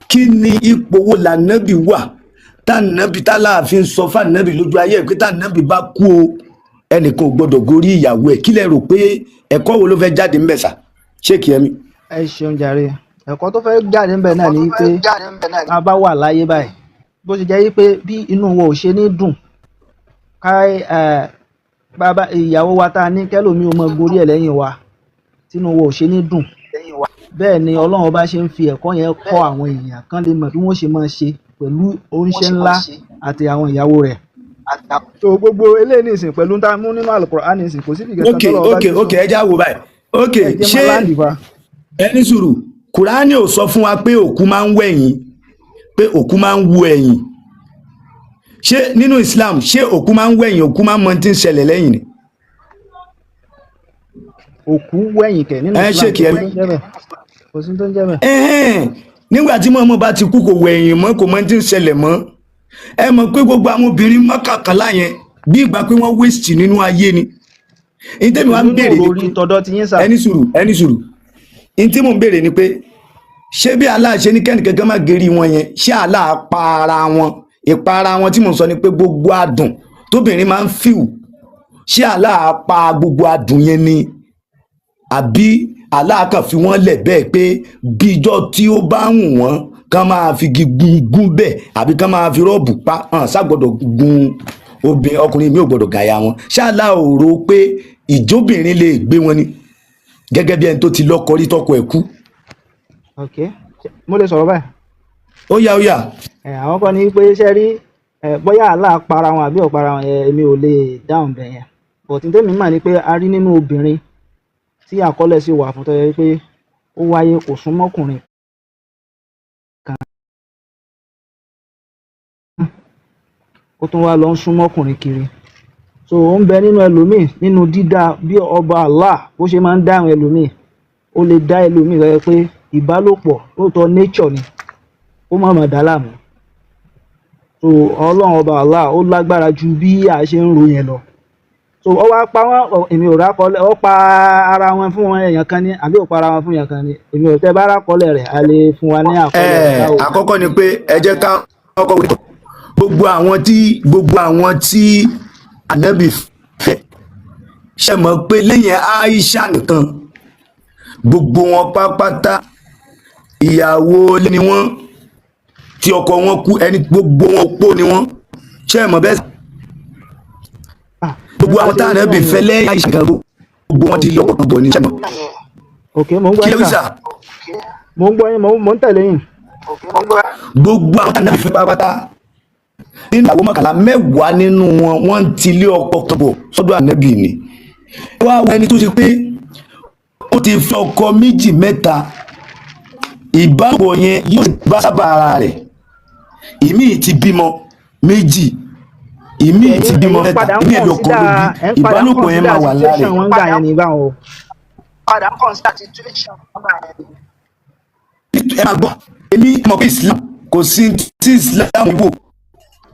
kí ni ipò wo lànábì wà tànábì tálàáfin sọ fànábì lójú ayé ẹ̀ pé tànábì bá kú o, ẹnìkan ò gbọdọ̀ gorí ìyàwó ẹ̀? Kí lẹ rò pé ẹ̀kọ́ wo ló fẹ́ jáde ńbẹ̀ sà? Ṣé kìí ẹ̀mí? Ẹ ṣeun jàre. Ẹ̀kọ́ tó fẹ́ jáde ńbẹ̀ náà ni pé tá a bá wà láyé báyìí, bó ṣe jẹ́ pé bí inú wa ò ṣe ní dùn ká Bàbá ìyàwó wa tá a ní kẹ́lòmíì ó mọ gorí ẹ̀ lẹ́yìn wa, tínú wa ò ṣe ní dùn. Bẹ́ẹ̀ ni Ọlọ́run ọba ṣe ń fi ẹ̀kọ́ yẹn kọ́ àwọn èèyàn kan lè mọ̀ bí wọ́n ṣe máa ṣe pẹ̀lú oníṣẹ́ ńlá àti àwọn ìyàwó rẹ̀. So gbogbo eléyìí nìsín pẹ̀lú tá a mú nínú Al-Qur'an nìsín, kò síbi kankan Ok. tọ́lọ́run ọba Ok. ti sọ. Ok, ẹ já wo báyìí. Ok. Ẹ jẹ́ Ṣé máa láǹdì fa. ẹni sùúrù, Kùránì ò sọ fún wa pé òkú máa ń wẹ̀yìn, pé òkú máa ń wo ẹ̀yìn? Ṣé nínú Islam, ṣé òkú máa ń wẹ̀yìn, òkú máa ń mọ tí ń ṣẹlẹ̀ lẹ́yìn ni? Òkú wẹ̀yìn kẹ̀ nínú Ẹ Islam, ṣe kí kò ẹ sí tó ń jẹ́ bẹ́ẹ̀, kò sí tó ń jẹ́ bẹ́ẹ̀. Ẹ̀hẹ́n, nígbà tí mọ̀mọ́ bá ti kú, kò wẹ̀yìn mọ́, kò mọ tí ń ṣẹlẹ̀ mọ́. Ẹ mọ̀ pé gbogbo àwọn obìnrin mọ́kànlá yẹn, bí ìgbà pé wọ́n waste nínú ayé ni. Ní tẹ́mi wá ń Nínú béèrè ni òròrí pé tọ̀dọ̀ ti yín sà. Ẹni sùúrù, ẹni sùúrù. Ní tí mò ń béèrè ni pé, ṣé bí Allah ṣe ní kẹ́nìkan kan má gerí wọn yẹn, ṣé Allah pa ara wọn? Ìpa ara wọn tí mò ń sọ ni pé gbogbo adùn tóbìnrin máa ń fíw, ṣé Allah pa gbogbo adùn yẹn ni, àbí Allah kàn fi wọ́n lẹ̀ bẹ́ẹ̀ pé bíjọ́ tí ó bá wù wọ́n kán máa fi igi gun gún bẹ́ẹ̀, àbí kán máa fi rọ́ọ̀bù pa hàn ṣàgbọ́dọ̀ gun obìnrin, ọkùnrin mi ò gbọ́dọ̀ gàyà wọn? Ṣé Allah ò rò pé ìjóbìnrin lè gbé wọn ni, gẹ́gẹ́ bí ẹni tó ti lọ́kọ rí, tọkọ ẹ̀ kú? Ok, mo lè sọ̀rọ̀ báyìí? Ó yá, ó yá. Ẹ, àwọn kan ní pé ṣe rí ẹ, bóyá Allah para wọn àbí ò para wọn yẹn, èmi ò lè dáhùn bẹ́ẹ̀ yẹn, but ní tèmi mà ní pé a rí nínú obìnrin tí àkọọ́lẹ̀ sì wà fún tó yẹ pé ó wáyé, kò súnmọ́kùnrin kan, ó tún wá lọ ń súnmọ́kùnrin kiri. So ó ń bẹ nínú ẹlòmíì, nínú dídá bí ọba Allah bó ṣe máa ń dá àwọn ẹlòmíì, ó lè dá ẹlòmíì rẹ pé ìbálòpọ̀ lóòótọ́ nature ni, ó má máa dá láàmú. So Ọlọ́run ọba Allah ó lágbára ju bí a ṣe ń ro yẹn lọ. So ó wá pa wọn, èmi ò rákọlẹ̀ ó pa ara wọn fún wọn èèyàn kan ní àbí ò pa ara wọn fún èèyàn kan ní, èmi ò tẹ́ bá rákọlẹ̀ rẹ̀, a lè fún wa ní àkọọ́lẹ̀ rẹ̀ Ẹ báwo. àkọ́kọ́ ni pé ẹ jẹ́ ká kọ́kọ́ wí gbogbo àwọn tí Ànábì fẹ́, ṣe mọ̀ pé lẹ́yìn Aisha nìkan, gbogbo wọn pátápátá ìyàwó ni wọ́n tí ọkọ wọn kú, ẹni gbogbo wọn opó ni wọ́n. Ṣe mọ̀ bẹ́ẹ̀? Ah, Gbogbo bá àwọn ṣe tá rí Ànábì náà ni fẹ́ lẹ́yìn Aisha nìkan, gbogbo wọn ti lọ́kọ bọ̀ ní. Ṣe mọ̀? Ok, mò ń gbọ́ Kí ló yín wí sà. sà? Mò ń gbọ́ yín, mò ń tẹ̀lé yín. Gbogbo àwọn tá Ànábì fẹ́ pátápátá nínú àwọn mọ́kànlá, mẹ́wàá nínú wọn, wọ́n ń tilé ọkọ kan bọ̀ sọ́dọ̀ Ànábì ni. Wá wo ẹni tó ṣe pé ó ti fẹ́ ọkọ méjì mẹ́ta, ìbálòpọ̀ yẹn yóò bá sábà ara rẹ̀, ìmíì ti bímọ méjì, ìmíì ti Ẹ̀yin bímọ ẹ̀yin mẹ́ta, padà ń ìmíì ẹ̀yọ kan ló consider, bí, ẹ̀ ń padà ń ìbálòpọ̀ yẹn consider máa wà lára situation ẹ̀. wọn gbà yẹn ní báwọn o. Ẹ máa gbọ́, èmi mọ̀ pé Islam kò sí tí Islam wò,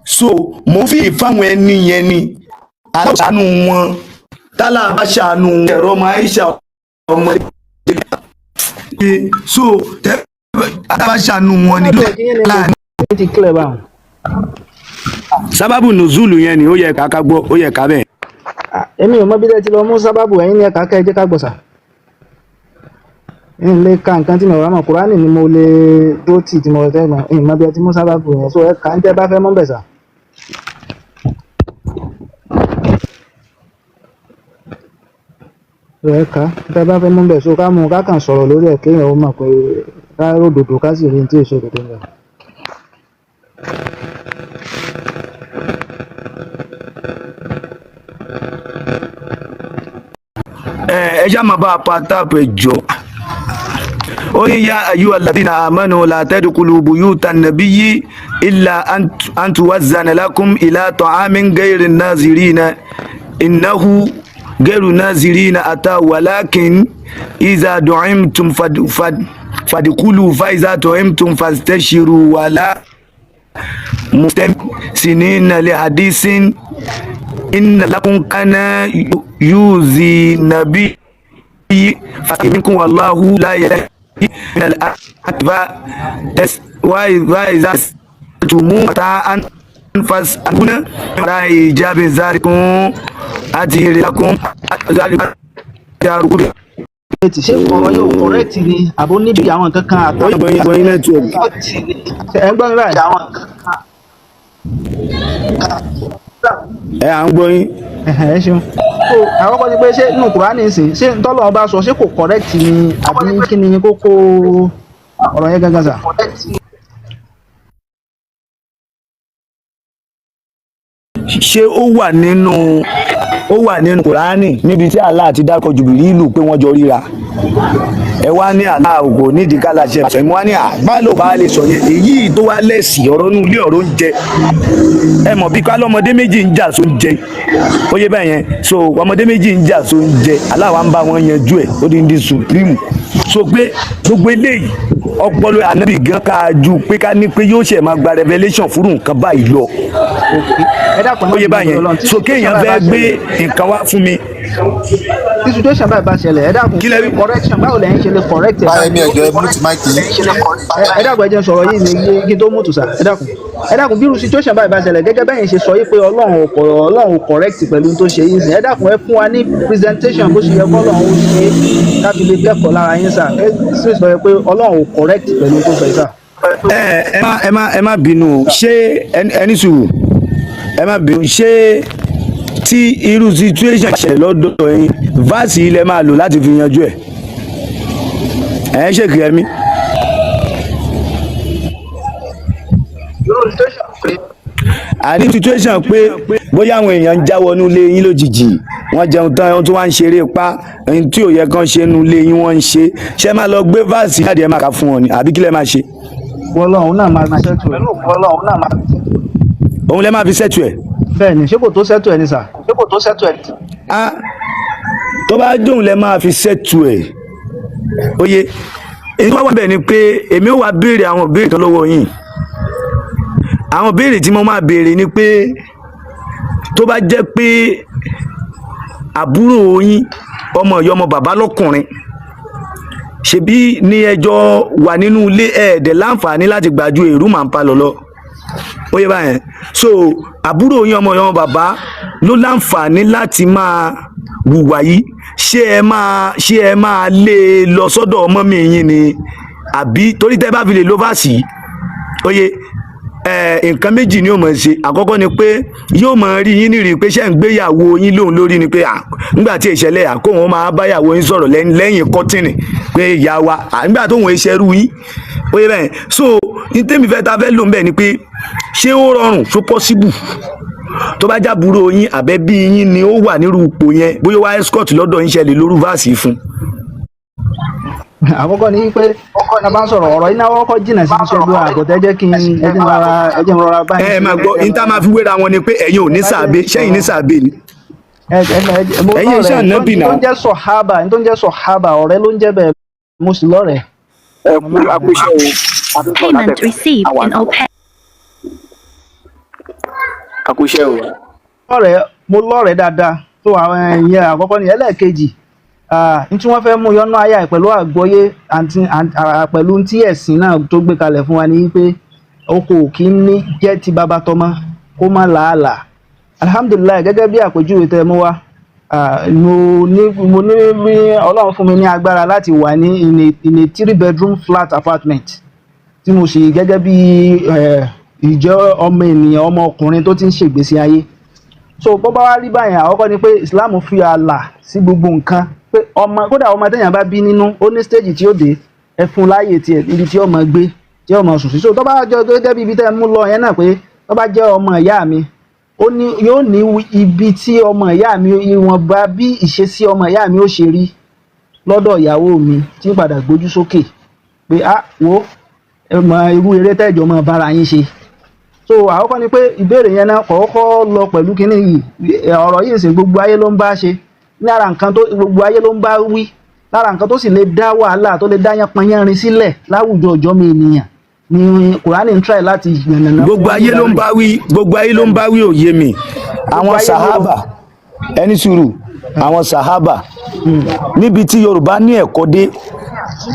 so mo fi ìfáwọn ẹni yẹn ni aláṣàánú wọn, tálà bá ṣàánú ẹ̀rọ ọmọ Aisha ọmọ ẹ̀ so tẹ́ bá ṣàánú wọn ni Network yín ni kò láàánú. ti clear báwọn. Sábàbù nùzúlù yẹn ni ó yẹ ká gbọ́, ó yẹ ká bẹ́ẹ̀. Ah, èmi ò mọ bí tẹ́ ti lọ mú sábàbù, ẹ̀yin ní ẹ̀ka kẹ́ ẹ jẹ́ ká gbọ̀sà. N lè ka nǹkan tí mo bá mọ̀, Kùránì ni mo lè dúró tì tí mo fẹ́ mọ̀, n mọ bí ẹ ti mú sábàbù yẹn, so ẹ kà ń tẹ́ bá fẹ́ mọ́ bẹ̀ sà. So ẹ kà ń tẹ́ bá fẹ́ mú bẹ̀, so ká mú un, ká kàn sọ̀rọ̀ lórí ẹ̀ kéèyàn ó mọ̀ pé ká ròdòdò ká sì rí ní tí èso òdòdó ń bẹ̀. Ẹ ṣá máa bá a pa táàpù, ẹ jọ. Ó ní yá ayú alladhina amanu la tadkhulu buyuta nabiyyi illa an tuwazzana lakum ila ta'amin ghayri nazirina innahu ghayru nazirina ata walakin iza du'imtum fadkhulu fa iza tu'imtum fastashiru wala mustamsinina li hadisin inna lakum kana yuzi nabi minkum wallahu la yahdi min al-akba wa idha tumu ta'an fas'aluna ra ijabi zalikum ajri lakum zalikum jarukum. Ṣé ọ̀rọ̀ yóò correct ni àbó níbi àwọn nǹkan kan àtàwọn. Gbọ́yìn network. Ẹ ń gbọ́ mi báyìí? Ẹ à ń gbọ́yìn. Ẹ̀hẹ̀, ẹ ṣeun. So àkọ́kọ́ ni pé, ṣé nínú Kùránì sìn, ṣé ntọ́lọ́run bá sọ, ṣé kò correct ni, àbí kí ni kókó ọ̀rọ̀ yẹn gangan, sà? Ṣé ó wà nínú Kùránì níbi tí Allah ti dárúkọ Jùbìrìlù pé wọ́n jọ ríra? Ẹ wá ní Allah kò nídìí ká la ṣe àṣẹ. Mo wá ní àgbá ló bá lè sọ yẹn, èyí tó wá lẹ́sì ọ̀rọ̀ inú ilé, ọ̀rọ̀ oúnjẹ. Ẹ mọ̀ bí ká lọ́mọdé méjì ń jà sóúnjẹ, ó yé bẹ́ẹ̀ yẹn. So ọmọdé méjì ń jà sóúnjẹ, Allah wa ń bá wọn yanjú ẹ̀, ó di ní supreme. So pé gbogbo eléyìí, ọpọlọ ànábì gan ká ju pé ká ní pé yóò ṣe máa gba revelation fúru nǹkan báyìí lọ. Ẹ dákun, Ó yé báyẹn. So kéèyàn fẹ́ gbé nǹkan wá fún mi. Tí situation báyìí bá ṣẹlẹ̀, ẹ dákun, Kí lẹ wí? correction, báwo lẹ́yìn ṣe lè correct ẹ̀? Báyẹ̀mí, ẹ̀jọ̀, ẹ mute mic yìí. Ẹ dákun, ẹ jẹ́ n sọ̀rọ̀ yìí ní kí n tó mú tù sà. Ẹ dákun, ẹ dákun, bí irú situation báyìí bá ṣẹlẹ̀, gẹ́gẹ́ bẹ́yìn ṣe sọ yìí pé Ọlọ́run ò kọ̀, Ọlọ́run ò correct pẹ̀lú tó ṣe yín sìn, ẹ dákun, ẹ fún wa ní presentation bó ṣe yẹ kọ́ Ọlọ́run ó ṣe, ká fi lè kẹ́kọ̀ọ́ lára yín, sà. Ẹ sì sọ pé Ọlọ́run ò correct pẹ̀lú tó sọ yìí, sà. Ẹ má bínú o. Ṣé ẹni sùúrù, ẹ má bínú. Ṣé tí irú situation ṣẹlẹ̀ lọ́dọ̀ yín, verse yìí lẹ máa lò láti fi yanjú ẹ̀? Ẹ̀ ń ṣèkì ẹ̀mí. Irú situation pé Àní situation pé bóyá àwọn èèyàn ń já wọnú ilé yín lójijì, wọ́n jẹun tán, wọ́n tún wá ń ṣeré pa ohun tí ò yẹ kán ṣe nínú ilé yín wọ́n ń ṣe. Ṣé máa lọ gbé verse jáde, ẹ máa kà fún wọn ni, àbí kí lẹ máa ṣe? Ọlọ́run náà máa fi settle ẹ̀. Ọlọ́run náà máa fi settle ẹ̀. Òun lẹ máa fi settle ẹ̀? Bẹ́ẹ̀ ni, ṣé kò tó settle ẹ̀ ni, sà? Ṣé kò tó settle ẹ̀ ni? Ah, tó bá dóun lẹ máa fi settle ẹ̀, oye, èyí tó wà bẹ́ẹ̀ ni pé èmi ò wá béèrè àwọn ìbéèrè kan lọ́wọ́ yín. Àwọn ìbéèrè tí mo máa béèrè ni pé, tó bá jẹ́ pé àbúrò yín, ọmọ ìyá, ọmọ bàbá lọ́kùnrin, ṣebí ní ẹjọ́ wà nínú ilé, ẹ̀ẹ́dẹ̀ láǹfààní láti gbàjú èrú màá ń palọ̀ lọ, ó yẹ báyẹn. So àbúrò yín, ọmọ ìyá, ọmọ bàbá ló láǹfààní láti máa hùwà yìí, ṣé ẹ máa lé e lọ sọ́dọ̀ ọmọ mi yín ni, àbí torí tẹ́ bá fi lè lo verse yìí, ó yẹ ẹ, nǹkan méjì ni yóò máa ṣe. Àkọ́kọ́ ni pé yóò máa rí yín nírìí pé ṣé ń gbéyàwó yín lóun lórí ni, pé à nígbà tí ìṣẹ̀lẹ̀ à kóun máa báyàwó yín sọ̀rọ̀ lẹ́yìn kọ́tìnì pé ìyá wa à nígbà tóun ìṣẹ́rú yín, ó yẹ bẹ́ẹ̀. So ní tèmi fẹ́ ta fẹ́ lò ń bẹ̀ ni pé, ṣé ó rọrùn, ṣó possible, tó bá jábúrò yín àbẹ́bí yín ni ó wà nírú ipò yẹn, bóyá wá escort lọ́dọ̀ yín, ṣẹlẹ̀ lóru verse fún? Àkọ́kọ́ ni pé tá a bá ń sọ̀rọ̀, ọ̀rọ̀ iná kọ́kọ́ jìnnà sí iṣẹ́ bí àgọ́tẹ́. Jẹ́ kí n ẹ jẹ́ n rọra, ẹ jẹ́ n rọra báyìí. Ẹ máa gbọ́, ní tá máa fi wéra wọn ni pé ẹ̀yin ò ní sàbẹ̀, ṣẹ́yìn ní sàbẹ̀ ni? Ẹ ẹ ẹ mo Ẹ̀yin iṣẹ́ lọ́rẹ̀ẹ́ ànábì tó náà. ń jẹ́ sọ̀hábà, tó ń jẹ́ sọ̀hábà, ọ̀rẹ́ ló ń jẹ́ bẹ́ẹ̀, mo sì lọ́rẹ̀ẹ́. Ẹ kú akúṣẹ́ o. Payment received in OPay. Akúṣẹ́ o. Lọ́rẹ̀ẹ́, mo lọ́rẹ̀ẹ́ dáadáa tó àwọn ìyẹn. Àkọ́kọ́ ni. Ẹlẹ́ẹ̀kejì, n tí wọ́n fẹ́ mú yọ́nú àyà ẹ̀ pẹ̀lú àgbọ́yé àti pẹ̀lú tí ẹ̀sìn náà tó gbé kalẹ̀ fún wa ni pé oko ò kí ń ní jẹ́ ti bàbá tọmọ kó má làálàá. Alhamdulillahi, gẹ́gẹ́ bí àpèjúwe tẹ́ mú wá, mo ní bí Ọlọ́run fún mi ní agbára láti wà ní in a three bedroom flat apartment tí mo sì gẹ́gẹ́ bí ìjẹ́ ọmọ ènìyàn, ọmọ ọkùnrin tó ti ń ṣègbésí ayé. So bó bá wá rí báyẹn, àkọ́kọ́ ni pé Islam fi ààlà sí gbogbo nǹkan, pé ọmọ, kódà ọmọ téèyàn bá bí nínú, ó ní stage tí ó dé, ẹ fún láàyè tiẹ̀, ibi tí ọmọ gbé, tí ọmọ sùn sí. So tó bá jọ gẹ́gẹ́ bí ibi tẹ́ ẹ mú lọ yẹn náà, pé tó bá jẹ́ ọmọ ìyá mi, ó ní yóò ní ibi tí ọmọ ìyá mi, ìwọ̀nba bí ìṣesí ọmọ ìyá mi ó ṣe rí lọ́dọ̀ ìyàwó mi, tí ń padà gbójú sókè pé ah, wo, ẹ mọ irú eré tẹ́jọ́ mọ bára yín ṣe. So àkọ́kọ́ ni pé ìbéèrè yẹn náà kọ́kọ́ lọ pẹ̀lú kínní yìí. Ọ̀rọ̀ yìí sì gbogbo ayé ló ń bá ṣe, lára nǹkan tó gbogbo ayé ló ń bá wí, lára nǹkan tó sì lè dá wàhálà, tó lè dá yánpọnyánrin sílẹ̀ láwùjọ ọjọ́ mi ènìyàn ni Kùránì ń try láti yànnàná. Gbogbo ayé ló ń bá wí, gbogbo ayé ló ń bá wí, òye mi. Àwọn ayé ló- sahaba, ẹni sùúrù, àwọn sahaba, níbi tí Yorùbá ní ẹ̀kọ́ dé,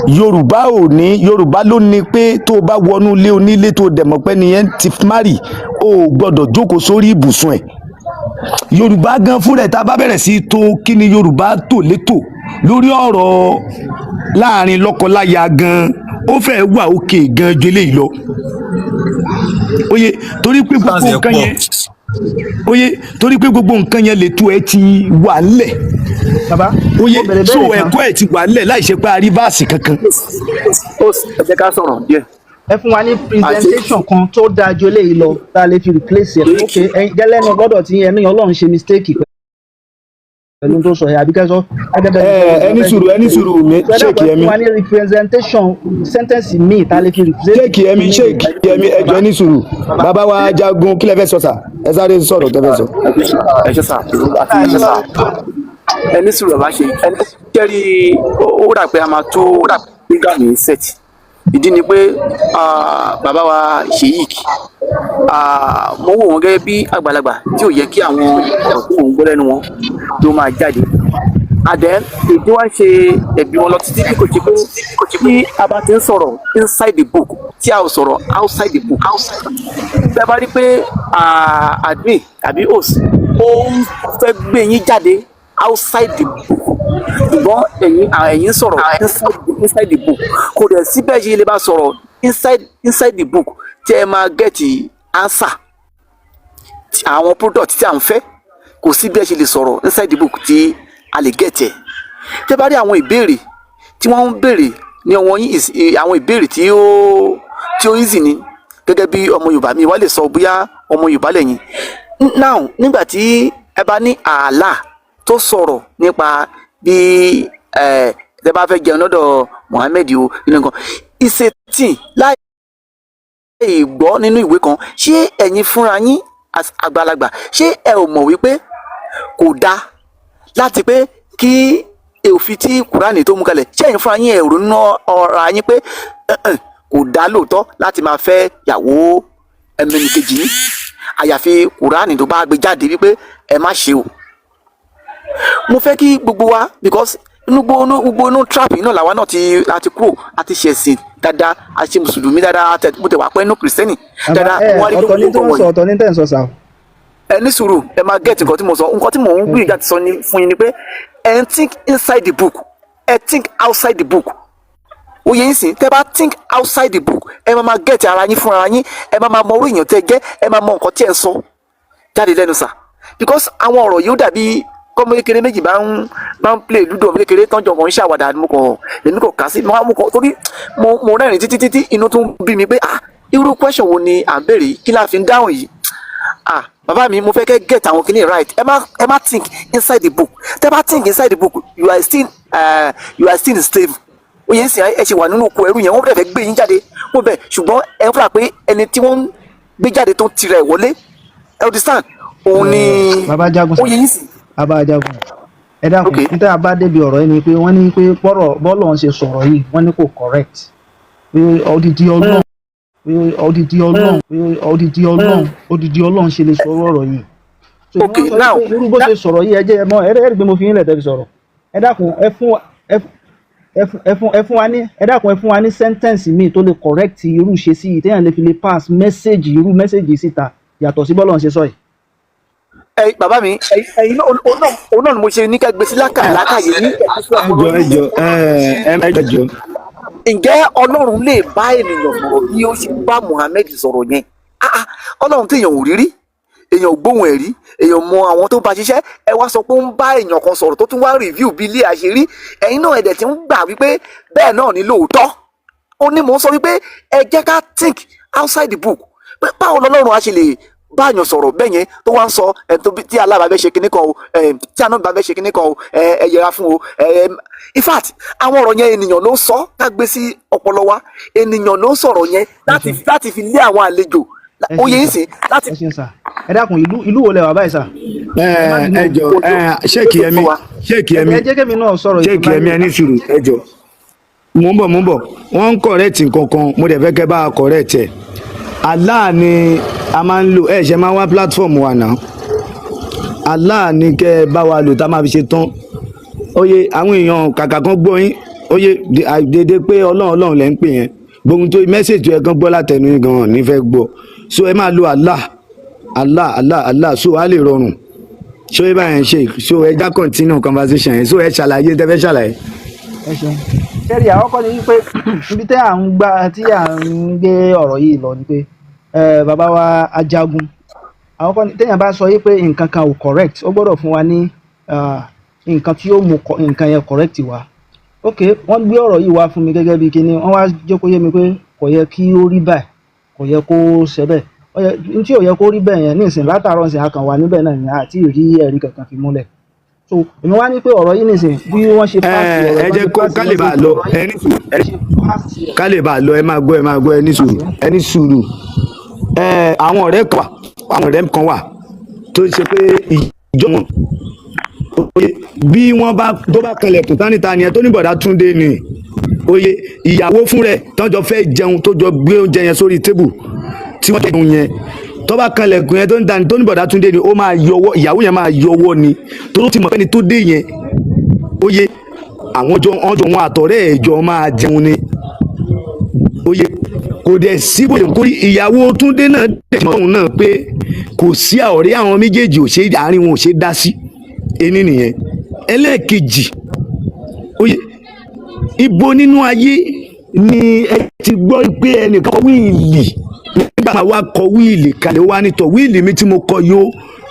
Yorùbá ò ní, Yorùbá ló ní pé tó o bá wọnú ilé onílé, tó o dẹ̀ mọ̀ pé nìyẹn ti marry, o ò gbọ́dọ̀ jókòó sórí ibùsùn ẹ̀. Yorùbá gan fúnra ẹ̀, tá a bá bẹ̀rẹ̀ sí í tó kí ni Yorùbá tò létò lórí ọ̀rọ̀ láàrin lọ́kọláya gan, ó fẹ́ wà òkè gan ju eléyìí lọ, oye, torí pé gbogbo Stance ẹ̀ nǹkan pọ̀. yẹn. Oye, torí pé gbogbo nǹkan yẹn lè tó ẹ ti wà ńlẹ̀. Bàbá, oye, mo bèrè so béèrè kan. ẹ̀kọ́ ẹ̀ ti wà ńlẹ̀ láì ṣe pé a rí verse kankan. Ó ẹ jẹ́ ká sọ̀rọ̀ díẹ̀. Ẹ fún wa ní presentation kan tó dáa ju eléyìí lọ tá a lè fi replace ẹ. Ok, ẹ̀yin gẹ́lẹ́nu lọ́dọ̀ tí ẹni Ọlọ́run ṣe mistake pẹ̀lú tó sọ yẹn, àbí kẹ́sọ́? Ẹ ẹni sùúrù, ẹni sùúrù mi, Sheikh Ẹ Yẹmi. fún wa ní representation sentence míì tá a lè fi replace. Sheikh Yẹmi, Sheikh Yẹmi, ẹ jọ̀ọ́, ẹni sùúrù. Bàbá wa Jagun, kí lẹ fẹ́ sọ sà? Ẹ sáré sọ̀rọ̀ tẹ́ fẹ́ sọ. Ẹ ṣe sà, àti ẹ ṣe sà, ẹ ní sùúrù. Bàbá ṣe ẹni kẹ́rì, ó rà pé a máa tó program yìí set. Ìdí ni pé bàbá wa Sheik, mo wò wọ́n gẹ́gẹ́ bí àgbàlagbà tí ò yẹ kí àwọn ọ̀rọ̀ tí mò ń gbọ́ lẹ́nu wọn tó máa jáde àdẹ́ èdè wa ń ṣe ẹ̀bí wọn lọ títí, bí kò ṣe pé tí a bá ti ń sọ̀rọ̀ inside the book, tí a ò sọ̀rọ̀ outside the book. Bẹ́ẹ̀ bá rí pé admin àbí host ó ń fẹ́ gbé yín jáde outside the book, ṣùgbọ́n ẹ̀yin sọ̀rọ̀ inside the book, kò dẹ̀ síbẹ̀ ṣe lè bá sọ̀rọ̀ inside the book tí ẹ máa get answer àwọn product tí à ń fẹ́. Kò sí bí ẹ ṣe lè sọ̀rọ̀ inside the book tí a lè get ẹ̀. Tẹ́ bá rí àwọn ìbéèrè tí wọ́n ń béèrè ní ọwọ́ yín, àwọn ìbéèrè tí ó easy ni. Gẹ́gẹ́ bí ọmọ Yorùbá, mi wá lè sọ bóyá ọmọ Yorùbá lẹ́yìn now. Nígbà tí ẹ bá ní ààlà tó sọ̀rọ̀ nípa bí ẹ tẹ́ bá fẹ́ jẹun lọ́dọ̀ Muhammed o nínú nǹkan ìṣètì láì gbọ́ nínú ìwé kan, ṣé ẹ̀yin fúnra yín as àgbàlagbà, ṣé ẹ ò mọ̀ wípé kò dáa láti pé kí òfin tí Kúránì tó mú kalẹ̀? Ṣé ẹ̀yin fúnra yín, ẹ ò ronú ọ̀rọ̀ yín pé "Ẹ̀hẹ̀n, kò dáa lóòótọ́ láti máa fẹ́ yàwó ẹnìkejì yín, àyàfi Kúránì tó bá gbé jáde wípé ẹ má ṣe o"? Mo fẹ́ kí gbogbo wa, because inú gbogbo inú trap yìí náà làwa náà ti láti kúrò. A ti ṣẹ̀sìn dáadáa, a ṣe mùsùlùmí dáadáa, mo tẹ̀ wá pẹ́ inú kìrìsìtẹ́nì Bàbá dáadáa. ẹ Mo wá rí pé ọ̀tọ̀ ní tí gbogbo wọ́n sọ, wọ̀nyí ọ̀tọ̀ ní tẹ̀ ń sọ sà. Ẹ ní sùúrù, ẹ máa get nǹkan tí mo sọ. Nǹkan tí mò ń gbìyànjú àti sọ ní fún yín ni pé ẹ ń think inside the book, ẹ think outside the book. Ó yẹ yín sìn? Tẹ́ bá think outside the book, ẹ máa máa get ara yín fúnra yín, ẹ máa máa mọ orí èèyàn tẹ́ jẹ́, ẹ máa mọ nǹkan tí ẹ ń sọ jáde lẹ́nu sà, because àwọn ọ̀rọ̀ yìí, ó dàbí kọ́mọ kékeré méjì bá ń play ludo. Ọmọ kékeré tọ́jọ́ kan ń ṣàwàdà ni. Mo kàn, èmi kàn kà sí mo wá mú kàn torí mo rẹ́rìn títí títí, inú tún bí mi pé, ah, irú question wo ni à ń béèrè yìí? Kí la fi ń dáhùn yìí? Ah, bàbá mi, mo fẹ́ kẹ́ get àwọn kìíní right. Ẹ má think inside the book. Tẹ́ bá think inside the book, you are still in slave. Ó yẹn sì ẹ ṣe wà nínú oko ẹrú yẹn. Wọ́n fẹ́ gbé yín jáde wọ́n bẹ̀, ṣùgbọ́n ẹ ń fura pé ẹni tí wọ́n ń gbé jáde tó ń tirẹ̀ wọlé, ẹ understand, òun ni. Bàbá Jagun, Ó yẹ yín sì. Bàbá Jagun, ẹ dákun. Ok. Níta bá débi ọ̀rọ̀ yìí ni pé wọ́n ní pé bọ́rọ̀ bọ́lọ̀ ń ṣe sọ̀rọ̀ yìí, wọ́n ní kò correct, pé odidi Ọlọ́run, pé odidi Ọlọ́run, pé odidi Ọlọ́run, odidi Ọlọ́run ṣe lè sọ̀rọ̀ ọ̀rọ̀ yìí. So Ok, wọ́n sọ now, pé irú bó ṣe sọ̀rọ̀ yìí, ẹ jẹ́ ẹ mọ̀ ẹ rí pé mo fi yín lẹ̀ tẹ́ fi sọ̀rọ̀. Ẹ dákun, ẹ fún wa ẹ fún ẹ fún ẹ fún wa ní, ẹ dákun, ẹ fún wa ní sentence míì tó lè correct irú ṣe sí yìí, téèyàn lè fi lè pass message, irú message síta, yàtọ̀ sí bọ́lọ̀ ń ṣe sọ yìí. Ẹ bàbá mi, ẹyin náà, òun náà ni mo ṣe ní ká gbé sí lákà lákàyè ní. Ẹ jọ, ẹ jọ, ẹ ẹ jọ. Ǹjẹ́ Ọlọ́run lè bá ènìyàn sọ̀rọ̀ bí ó ṣe bá Muhammed sọ̀rọ̀ yẹn? Ah ah, Ọlọ́run tí èèyàn ò rí rí, èèyàn ò gbóhùn ẹ̀ rí, èèyàn mọ àwọn tó bá ṣiṣẹ́, ẹ wá sọ pé ó ń bá èèyàn kan sọ̀rọ̀ tó tún wá review bí ilé àṣírí. Ẹ̀yin náà ẹ̀dẹ̀ tí ń gbà wípé bẹ́ẹ̀ náà ni lóòótọ́. Ó ní mò ń sọ wípé ẹ jẹ́ ká think outside the book, pé báwo lọ́lọ́run á ṣe lè báyàn sọ̀rọ̀ bẹ́ẹ̀ yẹn, tó wá ń sọ ẹ̀ tó tí alábàá fẹ́ ṣe kinní kan o, ẹ̀ tí àná bá fẹ́ ṣe kinní kan o, ẹ ẹ yẹra fún o. Ẹ in fact, àwọn ọ̀rọ̀ yẹn, ènìyàn ló ń sọ. Ká gbé sí ọpọlọ wa, ènìyàn ló ń sọ̀rọ̀ yẹn láti fi lé àwọn àlejò. Ẹ Ó yẹ ṣeun yín sà. sìn láti Ẹ ṣeun sà. Ẹ dákun, ìlú wo lẹ wà báyìí sà? Ẹ ẹ jọ, ẹ Sheikh Yẹmi, Sheikh Yẹmi. Ẹ jẹ́ kémi náà sọ̀rọ̀. Sheikh Yẹmi, ẹ ní sùúrù, ẹ jọ, mò ń bọ̀, mò ń bọ̀. Wọ́n ń correct nǹkan kan, mo dẹ̀ fẹ́ kẹ́ bá a correct ẹ̀. Allah ni a máa ń lò. Ẹ ṣe máa ń wá platform wa náà, Allah ni kẹ́ ẹ bá wa lò tá a máa fi ṣe tán. Oye, àwọn èèyàn kàkà kan gbọ́ yín, oye, dédé pé Ọlọ́run, Ọlọ́run lẹ́ ń pè yẹn. Gbogbo tó message tó yẹ kán gbọ́ látẹnu yín gan-an ní fẹ́ gbọ́. So ẹ máa lo Allah, Allah, Allah, Allah, so á lè rọrùn. So ẹ bá yẹn ṣe, so ẹ já continue conversation yẹn. So ẹ ṣàlàyé tẹ fẹ́ ṣàlàyé. Ẹ ṣeun. Sẹ́rí, àkọ́kọ́ ni wípé ibi tẹ́ à ń gbà tí à ń gbé ọ̀rọ̀ yìí lọ ni pé bàbá wa Ajagun Àkọ́kọ́ ni téèyàn bá sọ yìí pé nǹkan kan ò correct, ó gbọ́dọ̀ fún wa ní nǹkan tí yóò mú nǹkan yẹn correct wá. Ok, wọ́n gbé ọ̀rọ̀ yìí wá fún mi gẹ́gẹ́ bí kíní, wọ́n wá jẹ́ kó yé mi pé kò yẹ kí ó rí báyìí, kò yẹ kó ṣe bẹ́ẹ̀. N tí ò yẹ kó rí bẹ́ẹ̀ yẹn nísìn, látàárọ̀ nísìn a kàn wà níbẹ̀ náà ni àti rí ẹ̀rí kankan fi múlẹ̀. So èmi wá ní pé ọ̀rọ̀ yìí nísìn, bí wọ́n ṣe Ẹ pass ọ̀rọ̀ ẹ bọ́n jẹ́ ṣe kó pass ká lè wọ́n bá ṣe a lọ, ẹ ní sùúrù, wọ́n ṣe pass ẹ̀. ká lè bá a lọ. Ẹ máa gbọ́, ẹ máa gbọ́, ẹ ní sùúrù, ẹ ní sùúrù. Ẹ àwọn ọ̀rẹ́ kan wà tó ṣe pé ìjọ wọn, oye, bí wọ́n bá tó bá kanlẹ̀kùn tán níta ni ẹ tó ní bọ̀dá Túndé ni, oye, ìyàwó fún rẹ̀ tọ́jọ́ fẹ́ jẹun, tó jọ gbé oúnjẹ yẹn sórí tébù tí wọ́n jẹun yẹn, tó bá kanlẹ̀kùn yẹn tó ń dání tó ní bọ̀dá Túndé ni, ó máa yọwọ́, ìyàwó yẹn máa yọwọ́ ni, tó ti mọ̀ pẹ́ni tó dé yẹn, oye, àwọn jọ ọjọ́ wọn àtọ̀rẹ́ ẹ̀ jọ máa jẹun ni. Oye, kò dẹ̀ sí bóyá kó rí, ìyàwó Túndé náà dẹ̀ mọ̀ òun náà pé kò sí ọ̀rẹ́ àwọn méjèèjì ò ṣe àárín wọn ò ṣe dá sí. Ení nìyẹn. Ẹlẹ́ẹ̀kejì, oye, ibo nínú ayé ni ẹ ti gbọ́ pé ẹnìkan kọ wíìlì, nígbà máa wá kọ wíìlì kalẹ̀, ó wá nítọ̀ wíìlì mi tí mo kọ yó,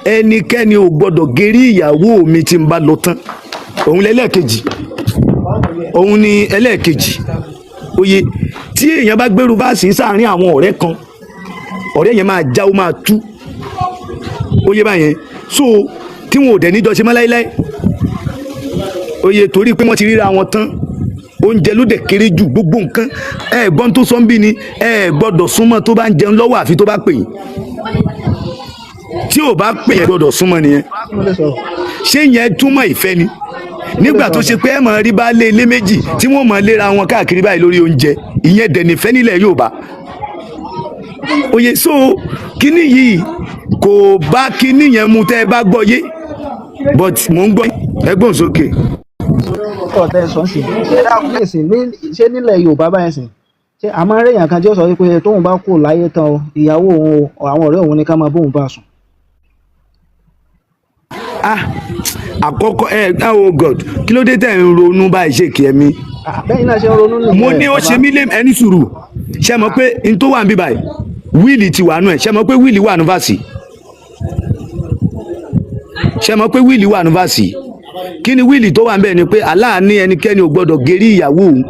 ẹnikẹ́ni ò gbọ́dọ̀ gérí ìyàwó mi tí n bá lọ tán? Òun lẹ́lẹ́ẹ̀kejì, òun ni ẹlẹ́ẹ̀kejì. Oye, tí èèyàn bá gbèrú báàsì sáàárín àwọn ọ̀rẹ́ kan, ọ̀rẹ́ yẹn máa já, ó máa tú. Oye, báyẹn so tí wọn ò dẹ̀ níjọ ṣe mọ́ láíláí. Oye, torí pé wọ́n ti ríra wọn tán, oúnjẹ ló dẹ̀ kéré jù gbogbo nǹkan. Ẹ gbọ́n tó sọ ń bí ni ẹ gbọ́dọ̀ súnmọ́ tó bá ń jẹun lọ́wọ́, àfi tó bá pè yín. Tí ò bá pè yín, gbọ́dọ̀ súnmọ́ nìyẹn. Mo lè sọ̀rọ̀? Ṣé yẹn túmọ̀ ìfẹ́ ni? Nígbà tó ṣe pé ẹ máa rí baálé ilé méjì tí wọ́n máa léra wọn káàkiri báyìí lórí oúnjẹ, ìyẹn dẹ̀ nífẹ̀ẹ́ nílẹ̀ Yorùbá. Oye, so kíní yìí kò bá kíní yẹn mu tẹ́ ẹ bá gbọ́ yé, but mò ń gbọ́, ẹ gbóhùn sókè. Ọ̀rọ̀ tẹ́ ẹ sọ sí, ṣé dákun ní ìsìn ní, ṣé nílẹ̀ Yorùbá báyẹn sìn, ṣé àmọ́ réèyàn kan tí ó sọ wípé tóun bá kú láyé tán o, ìyàwó òun o, àwọn ọ̀rẹ́ òun ní ká máa bóun bá sùn? Ah, àkọ́kọ́ ẹ, oh God, kí ló dé tẹ̀ ń ronú báyìí ṣe kí ẹ mi? Ah, bẹ́ẹ̀ náà ṣe ń ronú nìyẹn. Mo ní ó Bàbá. ṣe mí lé, ẹni sùúrù. Ṣe mọ̀ pé n tó wà ń bí báyìí, will ti wà nù ẹ̀. Ṣe mọ̀ pé will wà nù verse? Ṣe mọ̀ pé will wà nù verse? Kí ni will tó wà ń bẹ̀? Ni pé Allah ní ẹnikẹ́ni ò gbọ́dọ̀ gérí ìyàwó òun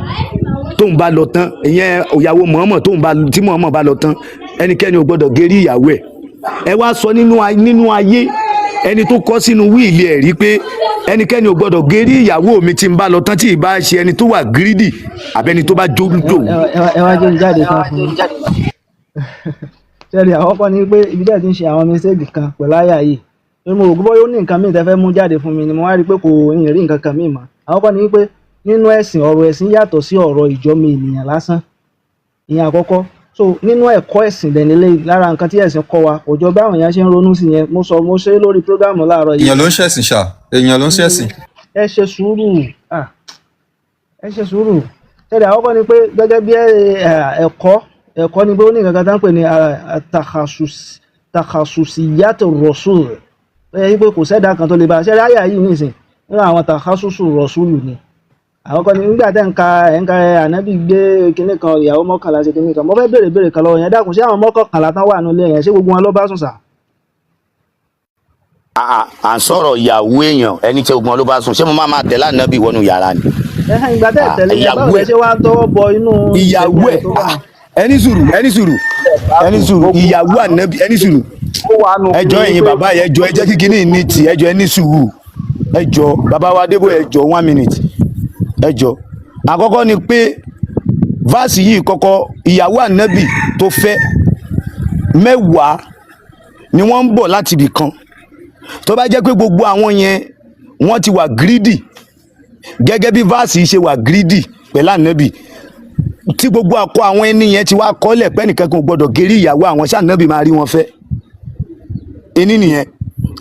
tóun bá lọ tán. Ìyẹn ìyàwó Mọ̀ọ́mọ̀, tóun bá tí Mọ̀ọ́mọ̀ bá lọ tán, ẹnikẹ́ni ò gbọ́dọ̀ gérí ìyàwó ẹ̀. Ẹ wá sọ nínú ayé, ẹni tó kọ́ sínú will ẹ̀ rí pé ẹnikẹ́ni ò gbọ́dọ̀ gérí ìyàwó mi tí n bá lọ tán, tí ì bá ṣe ẹni tó wà greedy àbẹ́ni tó bá jó jò. Ẹ wá jẹ́ n jáde tán fún yín. Ṣẹ́rí, àkọ́kọ́ ni pé ibi tẹ́ ẹ ti ń ṣe àwọn mistake kan pẹ̀lú àyà yìí, torí mo rò pé bóyá ó ní nǹkan míì tẹ́ fẹ́ mú jáde fún mi ni, mo wá rí i pé kò ń rí nǹkan kan míì mọ́. Àkọ́kọ́ ni pé nínú ẹ̀sìn, ọ̀rọ̀ ẹ̀sìn yàtọ̀ sí ọ̀rọ̀ ìjọ́mọ ènìyàn lásán. Ìyẹn àkọ́kọ́. So nínú ẹ̀kọ́ ẹ̀sìn dẹ̀ nílé, lára nǹkan tí ẹ̀sìn kọ́ wa, kò jọ báwọn èèyàn ṣe ń ronú sí yẹn. Mo sọ, mo ṣe lórí program láàárọ̀ yìí. Èèyàn ló ń ṣẹ̀sìn ṣá, èèyàn ló ń ṣẹ̀sìn. Ẹ ṣe sùúrù, ah, ẹ ṣe sùúrù. Ṣẹlẹ̀, àkọ́kọ́ ni pé gẹ́gẹ́ bí ẹ̀kọ́ ni pé ó ní nǹkan kan tá ń pè ní takhasusiyat rasul, ó yẹ pé kò sẹ́dá kan tó lè bá ṣẹlẹ̀. Àyà yìí nìsín, nínú àwọn takhasusu rasul ni. Àkọ́kọ́ ni nígbà tẹ́ ń ka ẹ̀ ń ka ànábì gbé kinní kan, ìyàwó 11 ṣe kinní kan. Mo fẹ́ béèrè béèrè kan lọ́wọ́ yẹn. Dákun, ṣé àwọn 11 tán wà nílé yẹn, ṣé gbogbo wọn ló bá sùn sà? À ń sọ̀rọ̀ ìyàwó èèyàn, ẹni tí ogun ló bá sùn, ṣé mo máa tẹ̀lé ànábì wọnú yàrá ni? Ẹ̀hẹ́n, ìgbà tẹ́ ẹ̀ tẹ̀lé yẹn, báwo ìyàwó lẹ ẹ̀ ṣe wá tọwọ́ bọ inú ìyàwó ìṣẹ̀lẹ̀ ẹ̀ tó wà? Ah, ẹni sùúrù, ẹni sùúrù, ẹni sùúrù. Ìyàwó ànábì, ẹni sùúrù. Ẹjọ́ ẹ̀yin bàbá yẹn, ẹjọ́, ẹ jẹ́ kíkíní ní tì, ẹjọ́, ẹni sùúrù, ẹjọ́ bàbá wa Débò, ẹjọ́, one minute, ẹjọ́. Àkọ́kọ́ ni pé verse yìí kọ́kọ́, ìyàwó ànábì tó fẹ́ 10 ni wọ́n ń bọ̀ láti ibì kan. Tó bá jẹ́ pé gbogbo àwọn yẹn wọ́n ti wà greedy gẹ́gẹ́ bí verse yìí ṣe wà greedy pẹ̀lú ànábì, tí gbogbo àkọ àwọn ẹni yẹn ti wá kọ́lẹ̀ pé ẹnìkan kan ò gbọ́dọ̀ gérí ìyàwó àwọn, ṣáà ànábì máa rí wọn fẹ́? Ení nìyẹn.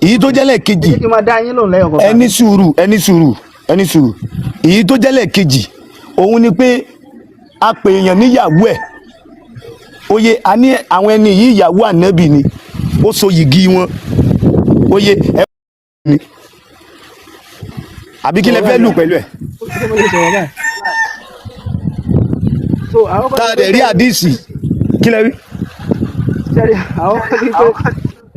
Èyí tó jẹ́lẹ̀ kejì Ẹ jẹ́ kí n máa dá yín lóhùn lẹ́yọ̀ kọ̀ọ̀kan. Ẹni sùúrù, ẹni sùúrù, ẹni sùúrù. Èyí tó jẹ́lẹ̀ kejì, òun ni pé a pè èèyàn níyàwó ẹ̀. Oye, a ní àwọn ẹni yìí ìyàwó ànábì ni, ó so yìgì wọn. Oye, ẹ ni àbí kí lẹ fẹ́ lù pẹ̀lú ẹ̀? Ṣé mo lè sọ̀rọ̀ báyìí? So àkọ́kọ́ Tá ni a pé dẹ̀ rí àdìsí, kí lẹ rí? Ṣẹ́rí, àkọ́kọ́ ni pé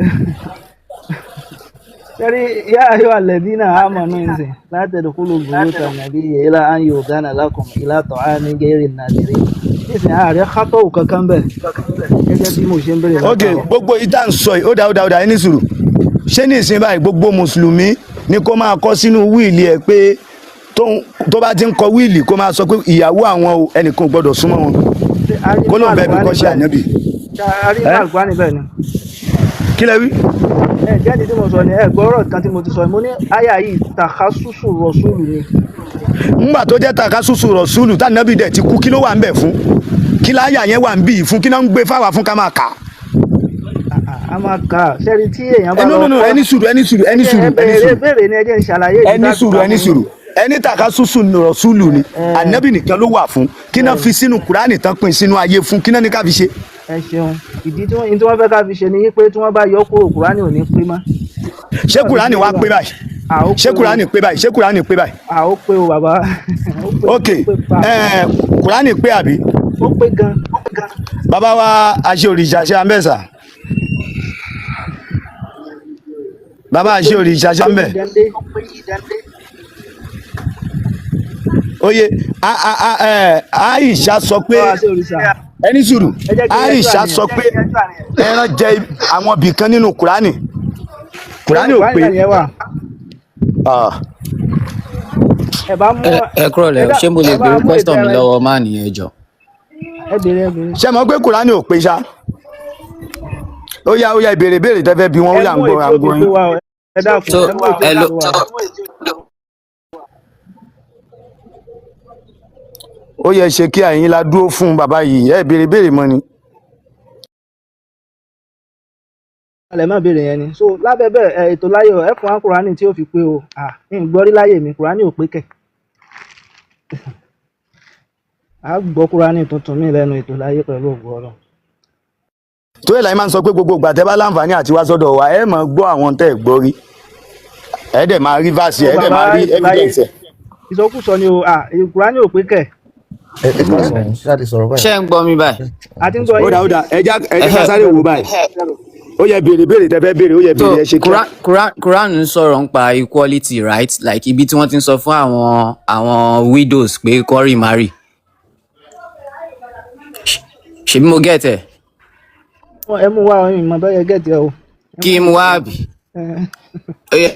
Sẹ́rí yá ayọ́ alẹ́bí náà á mọ̀ náà ǹsìn látẹ̀dùkúlù bùrúkà nàbí ilá an yóò gánà lákùn ilá tọ́ á ní gẹ́rì nàdìrí. Nísìnyí ààrẹ kátó kankan bẹ̀ gẹ́gẹ́ bí mo ṣe ń béèrè Ok, látàárọ̀. Gbogbo ìta ń sọ yìí, ó dá, ó dá, ó dá, ẹni sùúrù. Ṣé ní ìsìn báyìí, gbogbo mùsùlùmí ni kó máa kọ sínú will ẹ pé tó bá ti ń kọ will, kó máa sọ pé ìyàwó àwọn o, ẹnìkan ò gbọdọ̀ súnmọ́ wọn, Ṣé a rí kó inú lóun fẹ́ fi àlùkùránì kọ́ sí bẹ́ẹ̀? ànábì? Ṣé a rí inú Ẹ àlùkùránì bẹ́ẹ̀ ni? Kí lẹ wí? Ẹ jáde tí mo sọ ni, ẹ gbọ́rọ̀ kan tí mo ti sọ, mo ní àyà yìí tàkásùsù rọ̀ṣùlù ni. Ńgbà tó jẹ́ takasusu rọ̀ṣúlù, tànàbì dẹ̀ ti kú, kí ló wà ń bẹ̀ fún? Kí láyà yẹn wà ń bì í fún? Kí náà ń gbé fáwa fún ká máa kà á? A máa kà á. Ṣẹ́rí tí èèyàn bá Ẹ no lọ no no kọ́ ẹni sùúrù, ẹni sùúrù, ẹni ẹ sùúrù, ẹni béèrè sùúrù. Béèrè ni, ẹ jẹ́ n ṣàlàyé ìdí Ẹni tá a fi sùúrù, kà ẹni fún yín. sùúrù. Ẹni takasusu rọ̀ṣúlù ni, Ẹ ànábì nìkan ló wà fún. Kí náà fi sínú Kùránì tán pín sínú ayé fún? Kí náà ní ká fi ṣe? Ẹ ṣeun. Ìdí tí wọ́n fẹ́ ká fi ṣe ni pé tí wọ́n bá yọ kúrò, Kùránì ò ní pé mọ́. Ṣé Wọ́n fi Kùránì ṣe wá wà pé báyìí? À, ó Ṣé pé o. Kùránì pé báyìí? Ṣé Kùránì pé báyìí? À, ó pé o, bàbá, ó pé. Ok. Ó pé pa. Ẹ Kùránì pé àbí? Ó pé gan. Bàbá wa àṣẹ òrìṣà, ṣe àmbẹ̀sà? Bàbá àṣẹ òrìṣà, ṣe Ó pé àmbẹ̀? dande. Oye, a ẹ Aisha sọ pé Bàbá àṣẹ òrìṣà, ẹni sùúrù. Ẹ jẹ́ kí n yanjú Aisha àníyàn. sọ pé ẹran jẹ àwọn ibìkan nínú Kùránì. Kùránì Nínú ò Kùránì pé. náà nìyẹn wà. Ah. Ẹ bá mú Ẹ ẹ kúrò lẹ ẹ o, dá ṣé mo lè ẹ bá béèrè mú ètò question mi ẹran lọ́wọ́ má nìyẹn jọ? Ẹ béèrè, ẹ béèrè. Ṣé mọ̀ pé Kùránì ò pé ṣá? Ó yá, ó yá, ìbéèrè, béèrè tẹ́fẹ́ bí wọn, ó Ẹ yà ń mú gbọ́, ètò à ń òbí gbọ́ pé yín. wa o, ẹ dákun. So Ẹ mú ètò ẹ òbí ló pé wa o. Ó yẹ ṣe kí àyín la dúró fún bàbá yìí. Ẹ béèrè, béèrè mọ́ ni. Alẹ́ má béèrè yẹn ni. So lábẹ́ bẹ́ẹ̀, ẹ ètò láyọ̀, ẹ fún wa Kùránì tí ó fi pé o. À ń gbọ́ rí láyè mi, Kùránì ò pé kẹ̀. A gbọ́ Kùránì tuntun mi lẹ́nu ètò láyé pẹ̀lú ògo Ọlọ́run. Tó yẹ láyé máa ń sọ pé gbogbo ìgbà tẹ́ bá láǹfààní àti wá sọ́dọ̀ wa, ẹ máa gbọ́ àwọn tẹ́ ẹ gbọ́ rí, ẹ dẹ̀ máa rí verse, So ẹ dẹ̀ bàbá máa rí ètò láyé, evidence ẹ. ìsọkúsọ ni o. À, Kùránì ò pé kẹ̀. Ẹ ẹ káàsán, ṣáà lè sọ̀rọ̀ báyìí? Ṣé ń gbọ́ mi báyìí? A ti ń gbọ́ Ó yín. dà, ó dà, ẹ já, ẹ jẹ́ ká Ẹhẹ́. sáré wò báyìí. Ó yẹ béèrè, béèrè tẹ́ fẹ́ béèrè, ó yẹ So béèrè, ẹ ṣe kíá. Quran ń sọ̀rọ̀ nípa equality, right? Like ibi tí wọ́n ti ń sọ fún àwọn widows pé kó remarry. Ṣebí mo get ẹ̀? Ẹ mú wá, ọyìn mọ bẹ́ẹ̀ get ẹ o. Kí n wá àbí? Ẹ Ó yẹ.